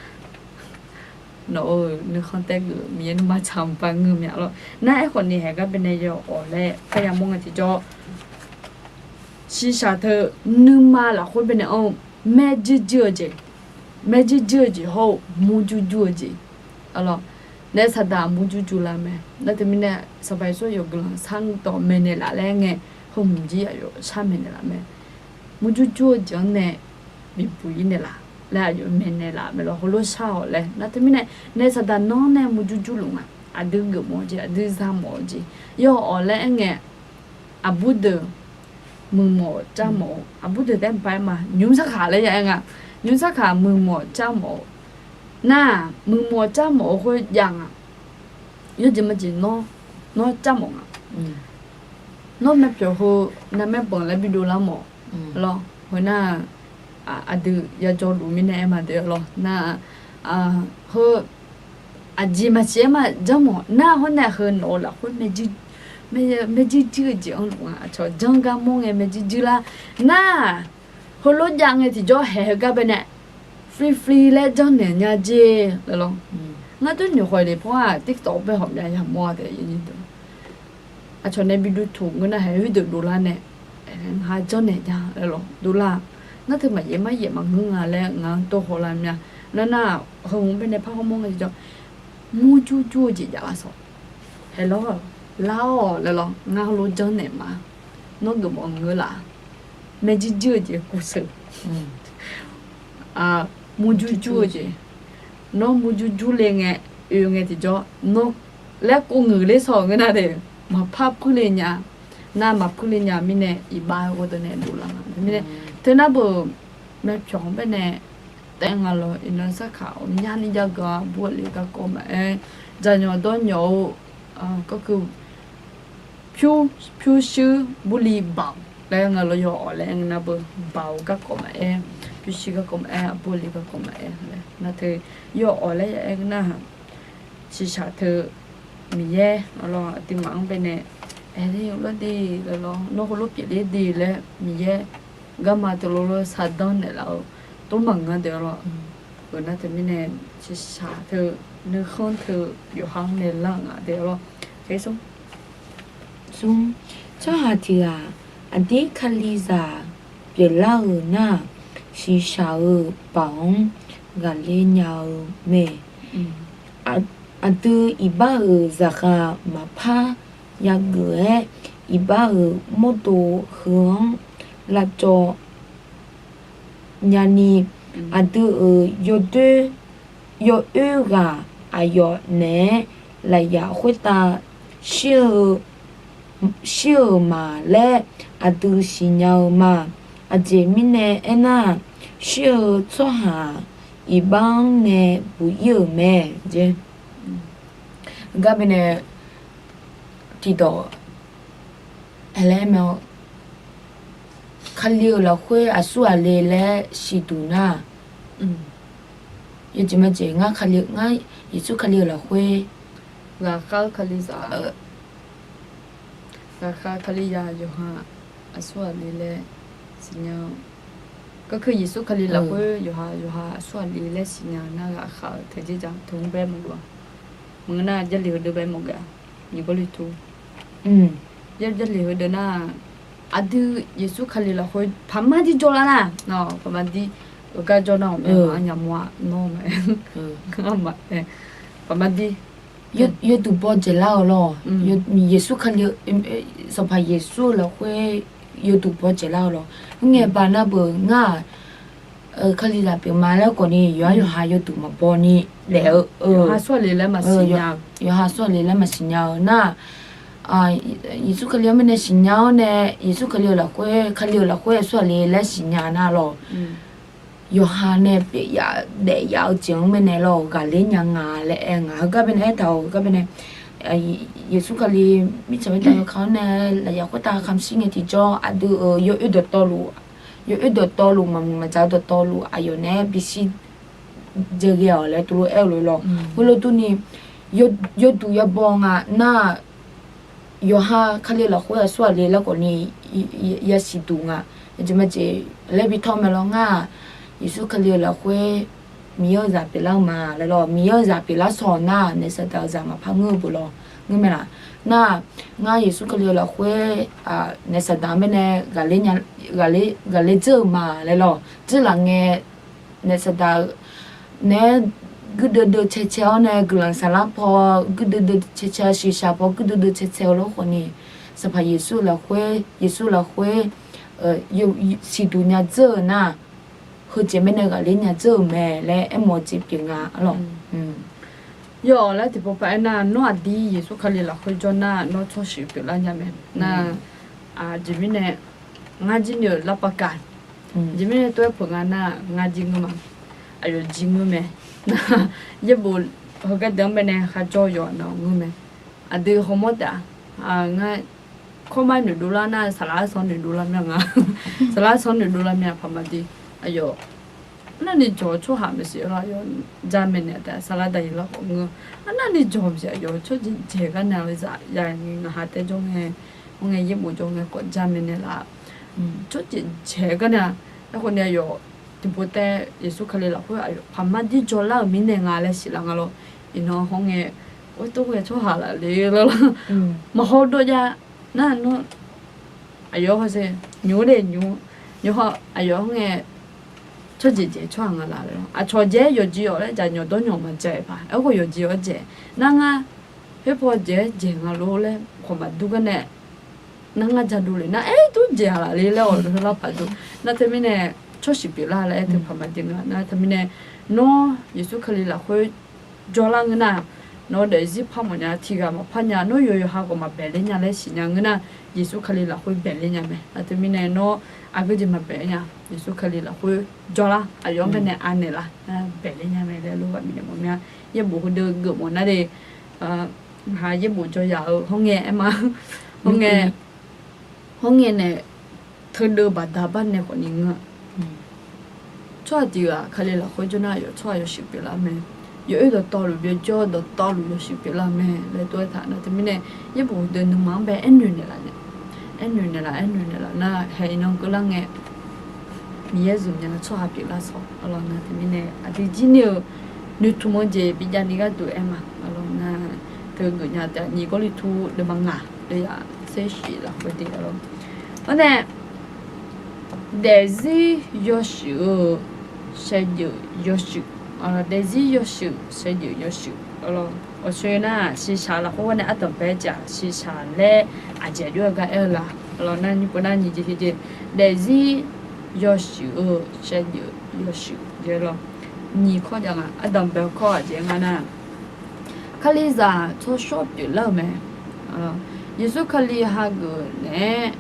nawq-euq nuikhanr taef-eu Miqyaer nuima tsaq maqba ngeur mya lawr. Nar aerkhawf ni haeq gar baenae yaw awq laer parya mawr ngae tiqjawr, shiqshaq teu nuima lafkhoer baenae anr-eu, maerjuir juir-eu jeq, maerjuir juir-eu jeq hawr-eu murjur jur-eu jeq, naef saqdaq murjur jur lar mae. Nar teumirnae Sanqpaq Yeqsur yawf guiqlanq sharnui tawq maeqnaeq laf laer ngae, heu hmq jir aqyawf shar maeqnaeq laf mae. Murjur jur-eu jeq-anr nae bibuq ir naeq laf laer aqyawf maeqnaeq laf mae lawr, heulof shar-awq laer. Nar teumirnae naef saqdaq nanr nae murjur jurluf nga. Aqdui geufmawf-eu jeq, aqdui zamawf-eu jeq, yaw awq laer aer ngae, aqbur deuq muiqmawf-eu carmawf-eu, aqbur deuq taef-aer maqpar-aer ma, nymr sarkaq laer ya aer nga. Nymr sarkaq muiqmawf carmawf-eu nar, muiqmawf carmawf-eu khoer jav nga. Yawjeq majeq nawr, nawr carmawf nga. Nawr myavpyawq heu navmaer banq laer bidov lar mawf lawr. Heu nar, aqdui yajawr luf mirnae aer ma deuq lawr nar, heu aqjeq maqsiq-aer ma janrmawf nar, hawr nae heu nawq-eu lafkhoer maerjuir juir-eu jeq anrluf nga. Aqcawq janr gar mawr ngae maerjuir juir lar nar, heulof jav ngae tiqjawr haeq heugar baenae free free laer janrnaeq nya jer laer lawr. Ngar dur nyoeq khawf le pawr-aq TikTok bae hawq myav yamawr-a taef. Aqcawq nae bi duq tuq ngeur nar haeq khoerdeuq dovlar nae, ngar janrnaeq nya laer lawr dovlar. Nar teu maqyaef maryaef maqngeur nga laer ngaq-anr tov hawlar mya. Nar nar, heu hmq baenae par hawmawr ngae tiqjawr, murjur jur-eu jeq jav lar sawq. Haeq lawr, lar-awq laer lawr, ngar heulof janrnaeq ma. Nawr geufmawf ngeur laf, maerjuir juir-eu jeq kuvseuq, murjur jur-eu jeq. Nawr murjur jur le ngae, oe ngae tiqjawr nawr laer kov ngeuq ler sawq ngeur nar de, maqpar puir le nya. Nar maqpuir le nya mirnae iqbax-eu ghoe deuq nae dovlar nga mirnae, teunar beu myavpyawq-anr baenae taef nga lawr. Iqnan sarkaq-awr nyani jav gaq-a, aqbur aqli garkawv maqaer, dzaqnyawq dawrnyawq-eu, garkeuv pyur, pyurshuir burli baoq laer nga lawr, yaw awq laer aer nga nar beu, baoq-eu garkawv maqaer, pyurshuir garkawv maqaer, aqbur aqli garkawv maqaer laer nar teu, yaw awq laer ya aer nga nar, shiqshaq teu Miqyaer lawr aqduimaf-anr baenae aer ler-eu lawr de laer lawr, nawr heulof pyeufler de laer Miqyaer garma teulof lawr saqdanr naeqlaf-eu tov maqngeur de lawr. Heu nar teumirnae shiqshaq teu nuikhanr teu yawqha-anr naeqlar-eu nga de lawr. Smr, tsawrhaq tiq ghaq aqdir Kalizaq pyeuflar-euq nar, shiqshaq-euq baoq-anr ghaqler nya-eu mae. Aqdui iqbax-euq zaqkhav maqpar yageuf-aer, iqbax-euq mawrdo heu-anr lavcawv nyani, aqdui-euq yawoer ghaq aqyawf naeq-aer lafyaq khoertav shir-eu shir-euq ma laer aqdui siqnya-eu ma. Aqjeq mirnae aernar, shir-eu tsawrhaq iqbax-anr nae buq ir-euq mae. Gar baenae tiqdawq aerlaer mae-awr, Kali-euq lafkhoer aqsur ghaq le laer siqduq nar, yawjeq majeq ngar Kali, ngar Yeqsur Kali-euq lafkhoer, ghaqkhav Kalizaq, ghaqkhav Kalizaq yawqha aqsur ghaq le laer siqnya-eu Garkeuv Yeqsur Kali lafkhoer yawqha yawqha aqsurghaq le laer siqnya-eu nar ghaqkhav-euq teujeq ja teu-anr bae maqgeuf-a. Maqngeur nar Jarlif heudeuq bae maqgeuf-a. Nyiq Gawrliqtu Jarlif heudeuq nar, aqdui Yeqsur Kali lafkhoer paqmar dir jawrlar nar, paqmar dir-eu gar jawr nar-awq mae, aqnyaf mawr-a nawr mae, paqmar dir yawduq baw dzaeqlar-eu lawr. Yeqsur Kali, Sanqpaq Yeqsur-eu lafkhoer yawduq baw dzaeqlar-eu lawr. Khoerngae baq nar beuq ngar-aq, Kalizaq pyeufma laer khawfni yawqha yawqha yawduq maqbaw ni daef-eu, yawqha aqsurghaq le laer maqsiqnya-eu nar, Yeqsur Kali-anr mirnae siqnya-awr nae, Yeqsur Kali-euq lafkhoer, Kali-euq lafkhoer aqsurghaq le laer siqnya nar lawr. Yawqha nae pyeuf yaf daef yaf-eu jeq-anr mirnae lawr ghaqler nya nga laer aer nga. Heugar baenae aertaq-euq heugar baenae, Yeqsur Kali mirtsaq mirdav yawkaq-anr nae lafyaq khoertav kamq shir ngae tiqjawr aqdui-euq yawoer dawqtawvluf, yawoer dawqtawvluf maqmuiq maqjaq-eu dawqtawvluf aqyawf naeq-aer bishir dzae ghae-awq laer tuvlof aer-eu lof lawr. Heulof durni yawduq yabaw nga nar, yawqha Kali-eu lafkhoer aqsurghaq le laer khawfni yasiq duq nga. Aqjeq majeq laer bi tawr mae lawr ngar-aq, Yeqsur Kali-euq lafkhoer Miqyaer-euq zaq pyeuflar-eu ma laer lawr, Miqyaer-euq zaq pyeuflar shawr-awq nar naef saqdaq-eu zaq maqpar ngeur-eu beu lawr. Ngeur mae laf nar, ngar Yeqsur Kali-euq lafkhoer naef saqdaq-anr baenae ghaqler dzeur-eu ma laer lawr, dzeurlaf ngae naef saqdaq-eu naeq-aer guirdeuv deuv cae cae-awr nae guiqlanq saflar paw guirdeuv deuv cae cae-eu shiqshaq paw guirdeuv deuv cae cae-eu lor khawfni, Sanqpaq Yeqsur lafkhoer, Yeqsur lafkhoer siqduq nya dzeur-eu nar, heujeq mirnae ghaqler nya dzeur-euq mae laer aermawf-eu jeq pyeuf nga lawr. Yawf laer tiqpov paq aernar, nawr aqdir Yeqsur Kali lafkhoer jawr nar nawr tsawrshif pyeuflar nya mae nar, aqjeq mirnae ngar jir ni-euq lavpavkaq, aqjeq mirnae tov-aer peuq nga nar ngar jir ngeur ma. Aqyawf jir ngeur mae. Nar yaerbof heugar deuq-anr baenae kharjawr yawf nawq ngeur mae. Aqdui hawmawr taef-a, ngar kawrmar noeqdov lar nar saqlaq arsanr noeqdov lar mya nga. Saqlaq arsanr noeqdov lar mya paq maqdir. Aqyawf arnavni jawq-eu tsawrhaq maeqshi lawr, aqyawf jamaeq naeq taef saqlaq daqyeq lar khawf ngeur. Arnavni jawq maeqshi aqyawf tsawrjeq jaeq gar nae-eu zaq ya ni ngaq ha tae jawr ngae, hawr ngae yaerbof jawr ngae khawf jamaeq naeq laf. Tsawrjeq jaeq gar nae-a. Aerkhawf ni aqyawf tiqpov taef Yeqsur Kali lafkhoer aqyawf paqmar dir jawrlar-euq mirnae nga laer siqlar nga lawr. Iqnan hawr ngae, or tov ngae tsawrhaq laf le lawr lawr. Maqhaw dov jav nar nawr aqyawf hawsher nymr le nymr, nymr haw aqyawf hawr ngae tsawrjeq jaeq tsawrhaq nga laf le lawr. Aqcawq jaeq-aer yawqjeq-awq laer jaqnyawq dawrnyawq maqjav-aer paq aerkhawf yawqjeq-awr jaeq nar ngar khoerpaw jaeq-aer jaeq nga lor laer khawf maqdur gar nae nar ngar jadov le nar aer dur jaeq-a laf le laer-awq heu lar paq dur. Nar teumirnae tsawrshif pyeuflar laer aer teu paq maqdir nga nar teumirnae nawr Yeqsur Kali lafkhoer jawrlar ngeur nar, nawr daefzir par mawf nya tiqghaq maqpar nya nawr yawqha khawf maqbaeq ler nya laer siqnya ngeur nar, Yeqsur Kali lafkhoer baeq ler nya mae. Nar teumirnae nawr aqgeu jeq maqbaeq nya, Yeqsur Kali lafkhoer jawrlar, aqyawf-anr baenae anaeq lar, baeq ler nya mae laer lof ghaq bifnaeq mawf mya. Yaerbof heudeuv geufmawf nar de, ha yaerbof jawr yaq-eu hawr ngae aer ma, hawr ngae, hawr ngae nae teudeuv baqda bar nae khawf ni ngeur-a. Tsawrhaq tiq ghaq Kali lafkhoer jawr nar yawf tsawrhaq yawshuif pyeuflar mae. Yawoer dawqtawvluf byovjawr dawqtawvluf yawshuif pyeuflar mae laer tov-aer taq nar teumirnae yaerbof heudeuv nuima-anr bae aernoeq naeqlaf nae, aernoeq naeqlaf aernoeq naeqlaf nar haeq iqnan keuvlar ngae Miqyaer zmq nya tsawrhaq pyeuflar shawq arlawq nar teumirnae aqdui jir ni-eu noeqtmq-eu jeq bijav ni gharduq aer ma arlawq nar, teugeuf nya taef nyiq Gawrliqtu deuvma ngaq deuvyaq tser shif lafkhoer de arlawq. Arnae daefzir yawshuif-eu shaevdzeuf yawshuif, daefzir yawshuif shaevdzeuf yawshuif arlawq. Awqshoe nar shiqshaq lafkhoer gharnae ardanq bae-aer jeq-aq shiqshaq laer aqjeq aqjox-aer gar aer-eu la arlawq nar nyiq pov nar nyiq jeq heqjeq daefzir yawshuif-eu shaevdzeuf yawshuif jeq arlawq. Nyiq kawr jav nga ardanq bae-eu kawr aqjeq nga nar Kalizaq tsawrshawr pyeuflar-euq mae. Yeqsur Kali hageuf naeq-aer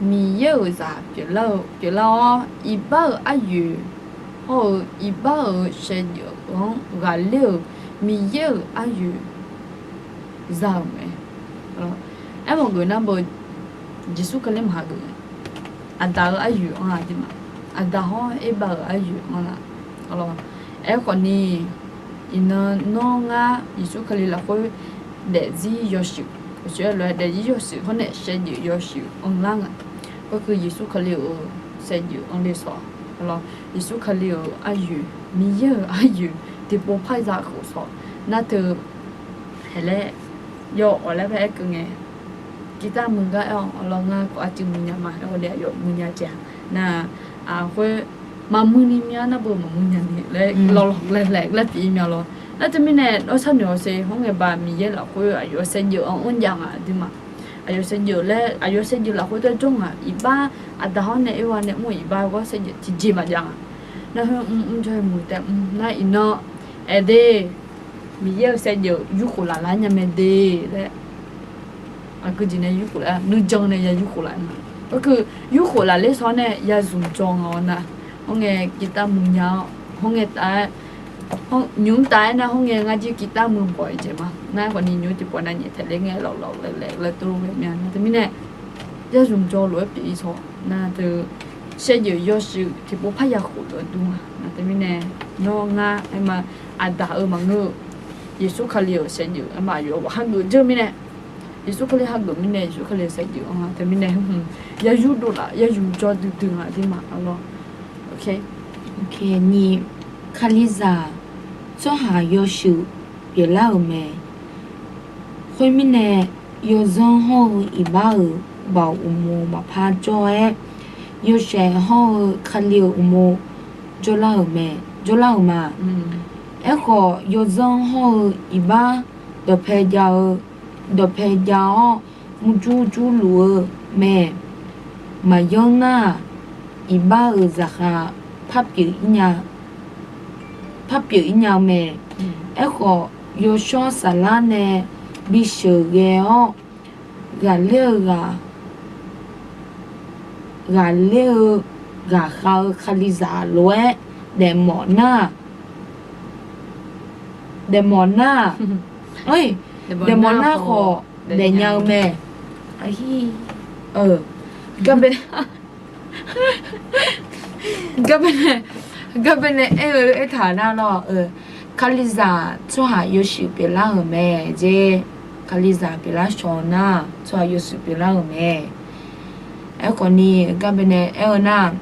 Miqyaer-euq zaq pyeuflar-eu pyeuflar-awr iqbax-euq aryoeq hawr-eu iqbax-euq shaevdzeuf-anr ghaqler-euq Miqyaer-euq aryoeq za-euq mae. Aermawf geuf nar beu Yeqsur Kali maqhageuf-a. Aqda-euq aryoeq anr-a aqdirma. Aqda hawr erbav-euq aryoeq anr la. Aerkhawf ni iqnan nawr ngar Yeqsur Kali lafkhoer daefzir yawshuif, uqshoe lof-aer daefzir yawshuif hawr nae shaevdzeuf yawshuif anrlar nga. Garkeuv Yeqsur Kali-euq shaevdzeuf anrler shawq Lawr, Yeqsur Kali-euq aryoeq, Miqyaer-euq aryoeq tiqpov parya khof sawq nar teu, haeq laer, yawawq laer bae aerkeuv ngae, guitar muiq gar aer-awr lawr, ngar khawf arcuiv muiq nya ma, aerkhawf ni aqyawf muiq nya jeq-a. Nar-aq, khoer maqmuiq ni mya nar beu maqmuiq nya ni laer lawrlawq laer laer pyeuf-ir mya lawr. Nar teumirnae nawr sharnoeq-awq sher, hawr ngae ba Miqyaer lafkhoer aqyawf saevdzeuf-anr anr jav nga aqduimaf. Aqyawf saevdzeuf laer, aqyawf saevdzeuf lafkhoer taejawr ngaq iqbax, aqda hawr nae oerwa nae mr-eu iqbax gawr saevdzeuf tiqjeq maqjav nga. Nar khoer mr mr jawr-eu muiq taef mr nar iqnan aer de, Miqyaer-euq saevdzeuf yurkhof laf lar nya mae de laer. Aqgeu jeq nae yurkhof laf, nuijan nae ya yurkhof laf ma. Gharduq yurkhof laf ler sawr nae ya zmq jawr nga-awr nar, hawr ngae guitar muiq nya-awr, hawr ngae taf-aer, nymq mr taf-aer nar hawr ngae ngar jir guitar muiq bawq-iq jeq ma. Nar khawf ni nymq mr tiqpawf nav nyaef taeq ler ngae lawqlawq laeq laeq laer tov-aer ghae mya nar teumirnae, ya zmq jawr lof-aer pyeuf-ir sawq nar teu, saevdzeuf yawshuif tiqpov parya khof lof-aer dur nga nar teumirnae, nawr ngar aer ma, aqda-eu maqngeur-eu, Yeqsur Kali-euq saevdzeuf aer ma, aqyawf hageuf dzeur mirnae, Yeqsur Kali hageuf mirnae, Yeqsur Kali saevdzeuf-anr teumirnae, ya yurdov laf ya yur jawr duidui nga aqduimaf lawr. Ni, Kalizaq tsawrhaq yawshuif pyeuflar-euq mae. Khoermirnae, yawzanr hawr-eu iqbax-euq baoq uqmov maqpar jawr-aer, yawshaef hawr-eu Kali-euq uqmov jawrlar-euq mae, jawrlar-euq ma. Aerkhawf, yawzanr hawr-eu iqbax dawqpae jav-eu, dawqpae jav-awr murjur jurluf-eu mae. Maqyanr nar-aq, iqbax-euq zaqkhav parpyeuf-ir nya-eu mae. Aerkhawf, yawshawr saflar nae bisheuq ghae-awr, ghaqler-eu ghaq, ghaqler-eu ghaqkhav-eu Kalizaq lof-aer daefmawf nar, daefmawf nar, daefmawf nar khawf daefnya-eu mae. Garbae, garbae nae aer-eu aertaq nar lawr, Kalizaq tsawrhaq yawshuif pyeuflar-euq mae jeq. Kalizaq pyeuflar shawq nar, tsawrhaq yawshuif pyeuflar-euq mae. Aerkhawf ni, garbae nae aer-eu nar,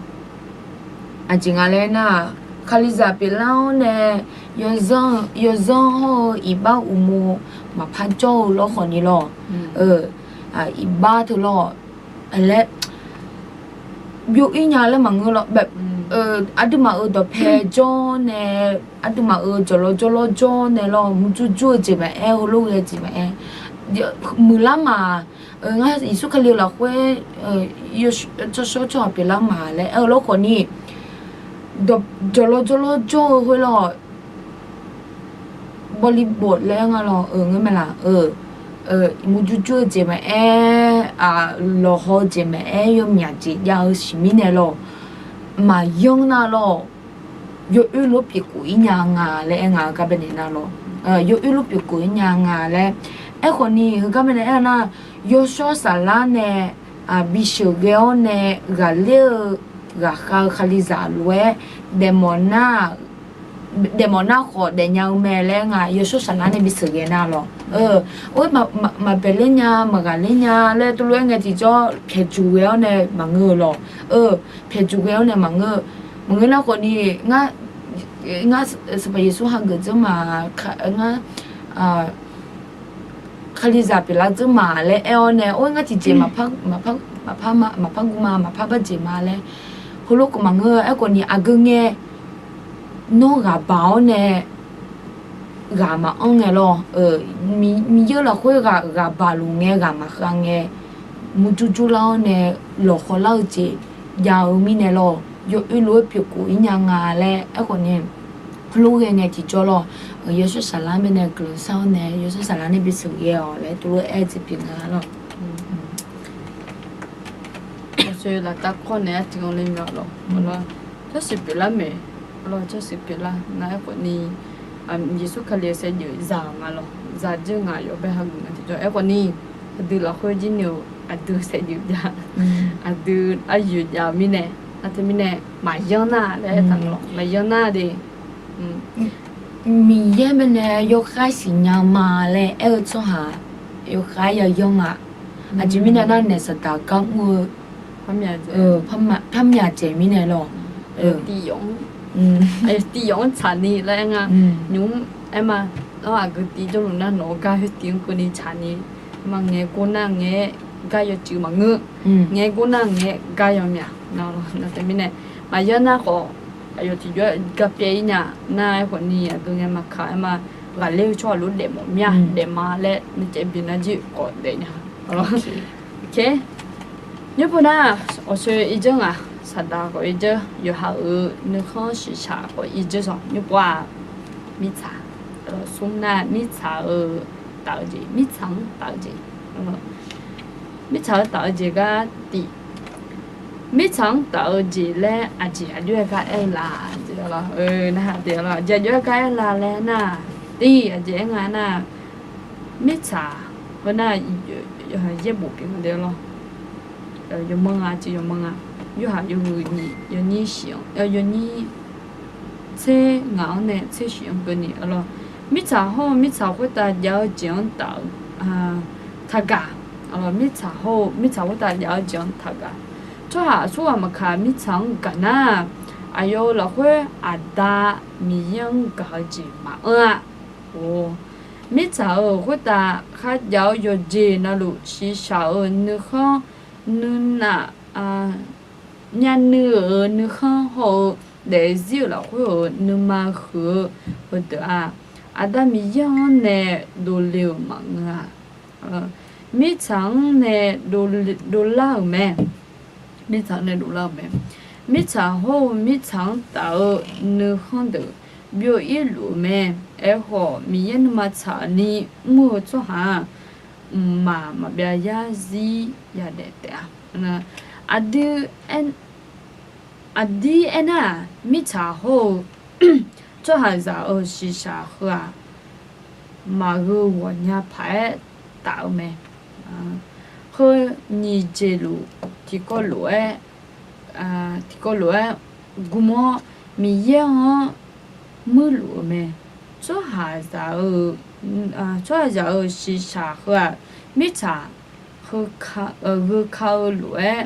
aqjeq nga laer nar, Kalizaq pyeuflar-awr nae, yawzanr hawr-eu iqbax uqmov maqpar jawr-eu lawr khawf ni lawr. Iqbax teu lawr, laer, byov-ir nya laer maqngeur lawr. Aqduimaf-euq dawqpae jawr nae, aqduimaf-euq jawqlawv jawrlawr jawr nae lawr, murjur jur-eu jeq maqaer, heulof ghae jeq maqaer, muiqlar ma. Ngar Yeqsur Kali-eu lafkhoer tsawrshawr tsawrhaq pyeuflar ma laer aer-eu lawr khawf ni, jawqlawv jawrlawr jawr-eu khoer lawr, bawli bof laer nga lawr, ngeur mae laq, murjur jur-eu jeq maqaer, lawqhaw-eu jeq maqaer, yawmyaq jeq jav-eu siqmirnae lawr, maqyanr nar lawr, yawoer lof pyeuf khof-ir nya nga laer aer nga-eu garbae nae nar lawr. Yawoer lof pyeuf khof-ir nya nga laer. Aerkhawf ni heugar mae nae aer-eu nar, yawshawr saflar nae bisheuq ghae-awr nae ghaqler-eu ghaqkhav-eu Kalizaq lof-aer daefmawf nar, daefmawf nar khawf daefnya-eu mae laer nga, yawshawr saflar nae bisheuq ghae nar lawr. Or, maqbaeq ler nya, maqghaqler nya laer tov lof-aer ngae tiqjawr pyaeqjuq ghae-awr nae maqngeur-eu lawr. Pyaeqjuq ghae-awr nae maqngeur, maqngeur nar khawf ni, ngar, ngar Sanqpaq Yeqsur hageuf dzeur ma, ngar Kalizaq pyeuflar dzeur ma laer aer-awr nae, or, ngar tiqjeq maqpar, maqpar, maqpar gu ma, maqpar bar jeq ma laer, heulof khawf maqngeur. Aerkhawf ni aqgeu ngae, nawr ghaq baq-awr nae ghaq maqanr ngae lawr, Miqyaer lafkhoer ghaq, ghaq baq luf ngae ghaq maqkhav ngae, murjur jurlar-awr nae lawqhaw lar-eu jeq jav-eu mirnae lawr, yawoer lof-aer pyeuf khof-ir nya nga laer aerkhawf ni, heulof ghae ngae tiqjawr lawr, yawshawr saflar mae nae guiqlanq shar-awr nae yawshawr saflar nae bisheuq ghae-awq laer tov lof-aer aer-eu jeq pyeuf nga lawr. Laftav kawr naeq-aer tiqghaq le mya lawr, tsawrsiq pyeuflar mae, lawr, tsawrsiq pyeuflar nar aerkhawf ni, Yeqsur Kali-euq saevdzeuf zaq nga lawr, zaq dzeur ngaq yawf bae hageuf nga tiqjawr aerkhawf ni, aqdui lafkhoer jir ni-euq aqdui saevdzeuf jav, aqdui aryoeq jav-eu mirnae, nar teumirnae maqyanr nar laer aertaq lawr, maqyanr nar de. Miqyaer mae nae yawkhav siqnya ma laer aer-eu tsawrhaq yawkhav-aer yayanr nga. Aqjeq mirnae nar naeq saqdaq gar mr-eu parmyaq dzaeq mirnae lawr. Tiv yawf-anr, tiv yawf-anr tsaqni laer aer nga. Nymq-mr aer ma, lar aqgeu tiv jawrluf nar nawq-eu gar khoer tiv-anr keuvni tsaqni. Aer ma ngaeq gor nar ngaeq-aer gar yawcuiv maqngeur. Ngaeq gor nar ngaeq-aer gar yawmyaq. Nar teumirnae maqya nar khawf, aqyawf tiqjawr gar pyaev-ir nya. Nar aerkhawf ni aqdui ngae maqkaq aer ma, ghaqler-eu tsawrhaq lof daef mawf mir-a, daef ma laer nuicaev bi nar jir khawf daef nya. Nymr pov nar, awqsoe irdzeur ngaq, saqdaq khawf irdzeur, yawqha-euq nuikhanr shiqshaq khawf irdzeur sawq. Nymr pov-aq, mirtsaq, smr nar mirtsaq-eu taf-eu jeq, mirtsaq-anr taf-eu jeq. Mirtsaq-eu taf-eu jeq gar tiv. Mirtsaq-anr taf-eu jeq laer aqjeq aqjox-aer gar aer-eu la? Nar aqjeq aqjox-aer gar aer la laer nar, tiv aqjeq aer nga nar, mirtsaq heu nar, yaerbof pyeuf nga de lawr. Yawmanr nga, tiv yawmanr nga, yorhaq yawhuiq nyiq yawnyir shif-anr, yawnyir tser ngaq-anr nae tser shif-anr keuvni lawr. Mirtsaq hawr-eu mirtsaq khoertav jav-eu jeq-anr taf-eu taqgaq. Mirtsaq hawr-eu mirtsaq khoertav jav-eu jeq-anr taqgaq. Tsawrhaq aqsurghaq maqkaq mirtsaq-anr gaq nar, aqyawf-euq lafkhoer Aqda Miqyaer-anr gaq-eu jeq maqanr-a. Mirtsaq-euq khoertav kharjav-eu yawqjeq navluf shiqshaq-euq nuikhanr, nuinaf, myavnuiv-euq nuikhanr hawr-eu daefzir-euq lafkhoer-euq nuima huiq-eu heudeuq-aq, Aqda Miqyaer-anr nae dovle-euq maqngeur-a. Mirtsaq-anr nae dovlar-euq mae. Mirtsaq-anr nae dovlar-euq mae. Mirtsaq hawr-eu mirtsaq-anr taf-eu nuikhanr deuq byov-ir luf-eu mae. Aerkhawf, Miqyaer nuima tsaqni mr-eu tsawrhaq-aq, mqmaq maqbyav yarzir yadaef taef-a. Aqdui aqdir aernar-aq, mirtsaq hawr-eu tsawrhaqzaq-euq shiqshaq heu-aq, maqgheu ghawqnya paq-aer taf-eu mae. Heu nyiq jeq luf tiqkawv lof-aer, tiqkawv lof-aer gm-awr Miqyaer-anr muirluf-eu mae. Tsawrhaqzaq-eu, tsawrhaqzaq-euq shiqshaq heu-aq, mirtsaq gheu ka-eu lof-aer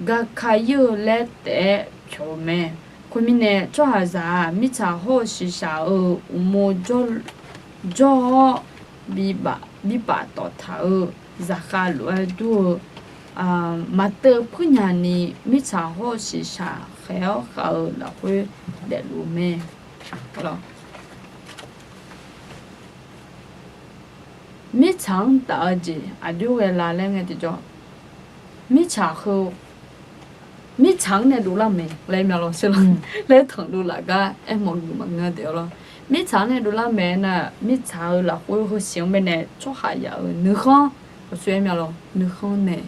gaka ir-eu laer taef-aer pyawq-eu mae. Khoermirnae, tsawrhaqzaq-aq, mirtsaq hawr-eu shiqshaq-euq uqmov jawr-awr, bibaf tawf taq-eu zaqkhav lof-aer dur-eu maqteuv puirnya ni, mirtsaq hawr-eu shiqshaq khaeq-awr khav-eu lafkhoer daefluf-eu mae. Mirtsaq-anr taf-eu jeq aqjox ghae la laer ngae tiqjawr, mirtsaq heu, mirtsaq-anr nae dovlar-eu mae laer mya lawr, laer tanqdov laf gar aermawf geuf maqngeur deuq-awr lawr. Mirtsaq-anr nae dovlar-eu mae nar, mirtsaq-euq lafkhoer heusiq-anr baenae tsawrhaqzaq-euq nuikhanr, aqsur aer mya lawr, nuikhanr nae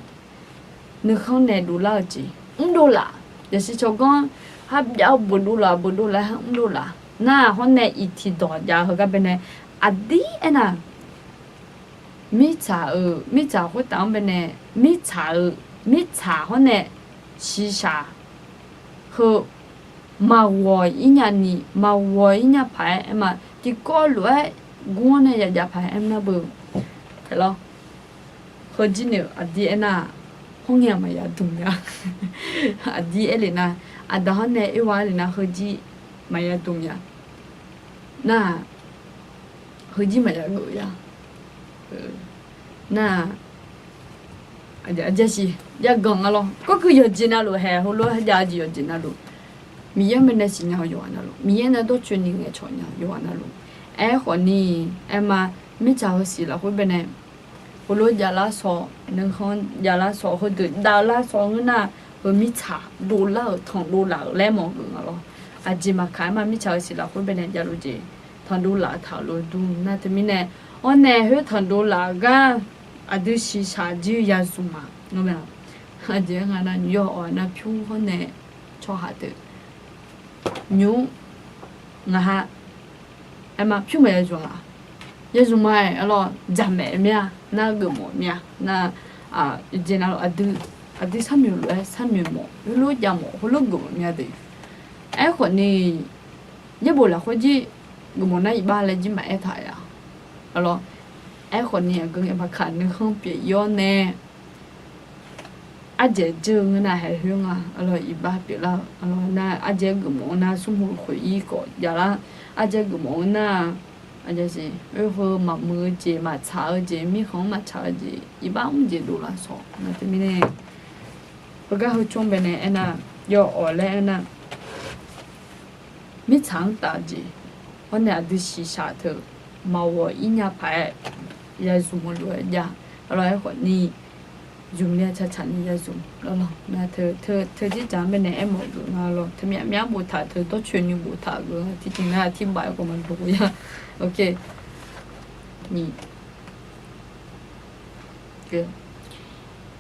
nuikhanr nae dovlar-eu jeq mrdov laf. Yasiq cawqganr, ha byav-eu beuq dovlaf, beuq dovlaf, ha mrdov laf nar, hawr nae iq tiqdawq jav-eu heugar baenae, aqdir aernar, mirtsaq-euq, mirtsaq khoertaf-anr baenae, mirtsaq-euq, mirtsaq hawr nae shiqshaq heu maqghawq ir nya ni, maqghawq ir nya paq-aer aer ma. Tiqkawv lof-aer gur-anr nae yajav paq-aer aer nar beu, aer lawr. Heujir nae-euq aqdir aernar-aq, hawr ngae-aq maqya dmq nya. Aqdir aer le nar, aqda hawr nae oerwa aer le nar, heujir maqya dmq nya. Nar-aq, heujir maqya geuf ya. Nar-aq, aqjav siq jav ganq nga lawr. Kawrkui yawqjeq navluf haeq heulof-aer jav-eu jeq yawqjeq navluf, Miqyaer-anr baenae siqnya-eu yawqghaq navluf, Miqyaer nae dawrcoeni ngaeqcawq nya-eu yawqghaq navluf, aerkhawf ni, aer ma, mirtsaq heusiq lafkhoer baenae heulof-aer javlar saw, nuikhanr javlar saw, heudeuq davlar saw ngeur nar, heu mirtsaq dovlar-euq tanqdov laf-euq laer mawf geuf nga lawr. Aqjeq maqkaq aer ma, mirtsaq heusiq lafkhoer baenae javluf jeq tanqdov laf-eu taq-euq lof dur nar teumirnae, hawr nae khoer tanqdov laf-eu gar aqdui shiqshaq jir ya zmq ma. Aqjeq nga nar, nymq yawr-awq nar pyur hawr nae tsawrhaq deuq nymq-mr ngaq ha aer ma, pyur maqya zmq-a. Ya zmq ma-aer lawr, jaqmaef mir-a nar, geufmawf mir-a nar, jeq navluf aqdui sharnoeq lof-aer sharnoeq mawf, heulof jav mawf, heulof geufmawf mir-a de. Aerkhawf ni, yaerbof lafkhoer jir geufmawf nar iqbax laer jir maqaer taq-a. Aerkhawf ni aqgeu ngae maqkaq nuikhanr pyeuf-ir-awr nae ardzaeq dzeur-eu ngeur nar haeq khoer nga, arlawq iqbax pyeuflar-eu, arlawq nar ardzaeq geufmawf-eu nar smrmuiq khoeq-ir khawf javlar, ardzaeq geufmawf-eu nar-aq, aqjeq siq oerheu maqmuiq-eu jeq, maqtsaq-eu jeq, mirkhanq-anr maqtsaq-eu jeq, iqbax mr jeq dovlaf sawq nga teumirnae, heugar heu tsawr baenae aernar, yawawq laer aernar, mirtsaq-anr taf-eu jeq, hawr nae aqdui shiqshaq teu maqghawq-ir nya paq-aer yazmq-eu lof-aer jav, arlawq aerkhawf ni zmqler-a tsaqtsaq ni yazmq lawrlawq. Teu dzerdzaq-anr baenae aermawf-eu geuf nga lawr. Teumyav myav boftaq-euq teu dawrcoeni boftaq-euq geuf nga tiqjeq nar tiqbaf-aer khawf maqdov ya.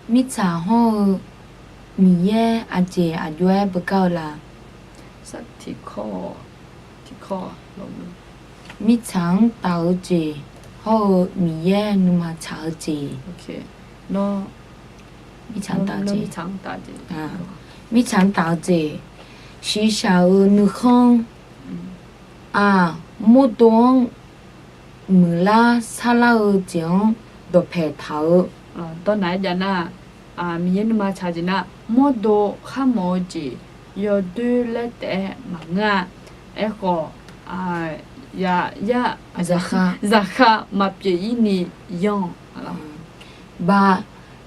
Mirtsaq hawr-eu Miqyaer aqjeq aqjox-aer beugar-eu la? Mirtsaq-anr taf-eu jeq hawr-eu Miqyaer nuima tsaq-eu jeq. Mirtsaq-anr taf-eu jeq, mirtsaq-anr taf-eu jeq, shiqshaq-euq nuikhanr-aq, mawrdo-anr muiqlar sarlar-eu jeq-anr dawqpaeq taq-eu. Dawrnaq-aer jav nar, Miqyaer nuima tsaq jeq nar, mawrdo kharmawf-eu jeq yawdoer laer taef-aer maqngeur-a. Aerkhawf, zaqkhav maqpyeuf-ir ni yanr-awq. Ba,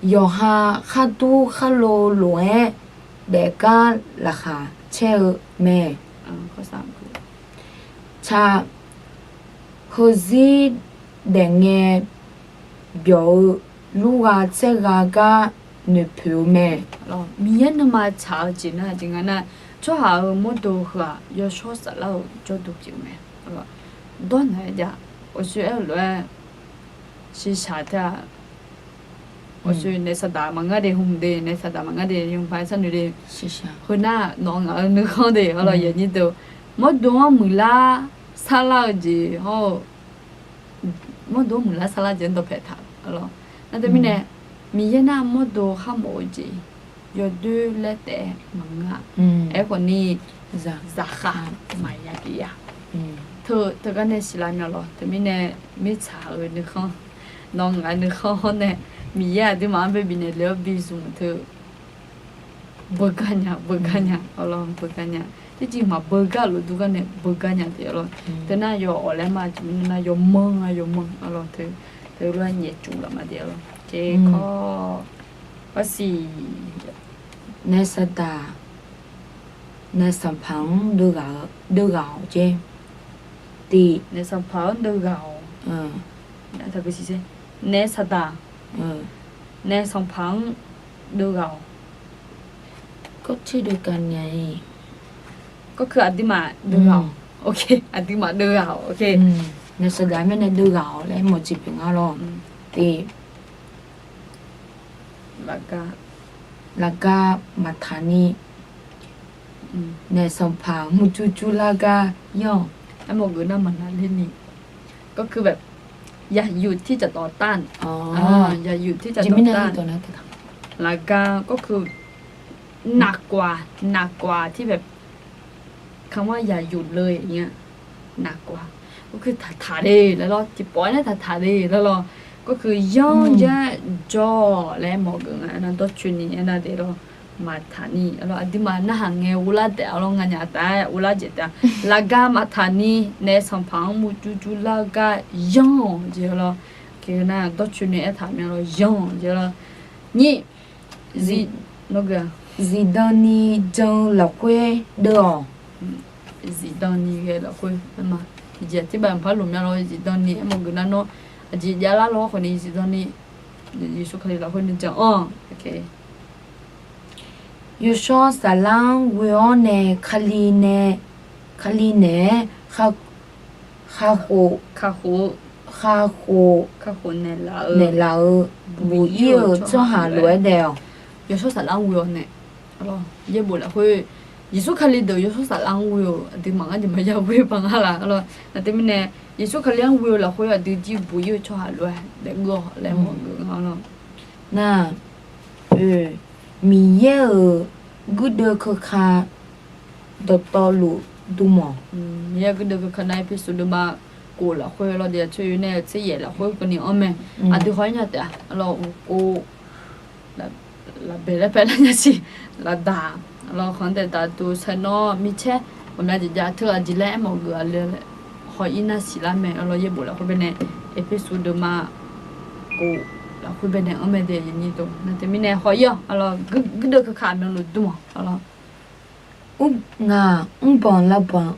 yawqha khardur kharlo lof-aer daefgar laqkhaq caer-eu mae. Tsaq, heuzir daefngae byawq-eu lurgha tsaergha gar noeqpoeq-eu mae. Miqyaer nuima tsaq-eu jeq nar jeq nga nar, tsawrhaq-euq mawrdo heu-aq yawshawr saflar-euq jawrduq pyeuf-eu mae. Dawrnaq-aer jav, aqsur aer-eu lof-aer shiqshaq teu-aq, aqsur naef saqdaq maqngeur de, hmq de, naef saqdaq maqngeur de, yawqpaq-aer sharnoeq de. Heunar nawq-eu ngaq-eu nuikhanr de, arlawq yaqnyir deuq, mawrdo-anr muiqlar sarlar-eu jeq hawr-eu mawrdo-anr muiqlar sarlar jeq-anr dawqpaeq taq-eu lawr. Nar teumirnae, Miqyaer nar mawrdo kharmawf-eu jeq yawdoer laer taef-aer maqngeur-a. Aerkhawf ni, zaqkhav maqya pyeuf-a. Teu teugar nae siqlar mya lawr. Teumirnae, mirtsaq-euq nuikhanr, nawq-eu ngaq-eu nuikhanr hawr nae, Miqyaer aqduimaf-anr bae bifnaeq le-awr bizmq teu beugar nya, beugar nya, arlawq beugar nya. Tiqjeq maqbeugar luf dur gar nae beugar nya taef-a lawr. Teunar yawawq laer ma jeq mirnae nar yawmanr-a, yawmanr, arlawq teu, teulof-aer nyaefcuf laf ma taef-a lawr. Kawrsiq, naef saqdaq naef sanqpaq-anr deuv ghaq-awq jeq. Tiq, naef sanqpaq-anr deuv ghaq-awq. Naef saqdaq naef sanqpaq-anr deuv ghaq-awq. Gawrtser deuv ghaq nya-iq, gawrkeuv aqduimaf deuv ghaq-awq. Aqduimaf deuv ghaq-awq. Naef saqdaq mirnae deuv ghaq-awq laer mawf jeq pyeuf nga lawr. Tiq, lafgar maqtaq ni naef sanqpaq murjur jurlar gar yanr-awq. Aermawf geuf nar maqnaqler ni, gawrkeuv อย่าหยุดที่จะต่อต้าน อย่าหยุดที่จะต่อต้าน lafgar gawrkeuv naqkawq, naqkawq ที่แบบ คำว่าอย่าหยุดเลยอย่างเงี้ย naqkawq gawrkeuv taqtaq de laer lawr, tiqpawf-aer nar taqtaq de laer lawr, gawrkeuv yanr jaer jawr-awq laer mawf geuf nga. Aernar dawrcoeni aernar de lawr, maqtaq ni, arlawq aqduimaf narhaq ngae uvlar daef-a lawr, nganyaf taf-aer uvlar jeq taef-a. Lafgar maqtaq ni naef sanqpaq-anr murjur jurlar gar yanr-awq jeq lawr. Nar dawrcoeni aertaq mya lawr, yanr-awq jeq lawr. Nyir, zifdan ni jan-eu lafkhoer deuv-awq. Zifdan ni ghae lafkhoer, tiqjeq tiqbav maqpar luf mya lawr, zifdan ni aermawf geuf nar nawr aqjeq javlar lawr khawf ni zifdan ni Yeqsur Kali lafkhoer nuijan-anr Yawshawr Saflar-anr ghoe-awr nae Kali nae, Kali naeq-aer kakhof, kakhof naeqlaf-eu buq-ir-euq tsawrhaq lof-aer daef-awq. Yawshawr Saflar-anr ghoe-awr nae, yaerbof lafkhoer Yeqsur Kali deuq Yawshawr Saflar-anr ghoe-euq aqduimaf ngar jeq maqya ghoe-eu paq ngar laf. Arlawr nar teumirnae Yeqsur Kali-anr ghoe-eu lafkhoer aqdui jir buq-ir-eu tsawrhaq lof-aer daefgeur-awq laer mawf-eu nga lawr. Nar-aq, oe, Miqyaer-euq guirdeuv keuka dawqtawvluf dm-awq. Miqyaer-euq guirdeuv keuka nar Erpersu deuvma kof lafkhoer lawr, deuq-aq tsoer-eu nae-eu tser yaef lafkhoer keuvni anr mae. Aqdui haw-ir nya taef-a. Arlawr uqkov, lafbaeq laer paelar nya siq, lafdaq, lawr khanq daef daq duq saeqnawv micaer ghawqmya jeq jav teughaq jeq laer aermawf geuf-a le, haw-ir nar siqlar mae. Lawr yaerbof lafkhoer bae nae, Erpersu deuvma kof lafkhoer bae nae anr mae de, aqyuif aqnyir deuq. Nar teumirnae haw-ir-awq, lawr guirdeuv keuka myanluf dm-awq, lawr. Ngaq mrbanq lavbanq,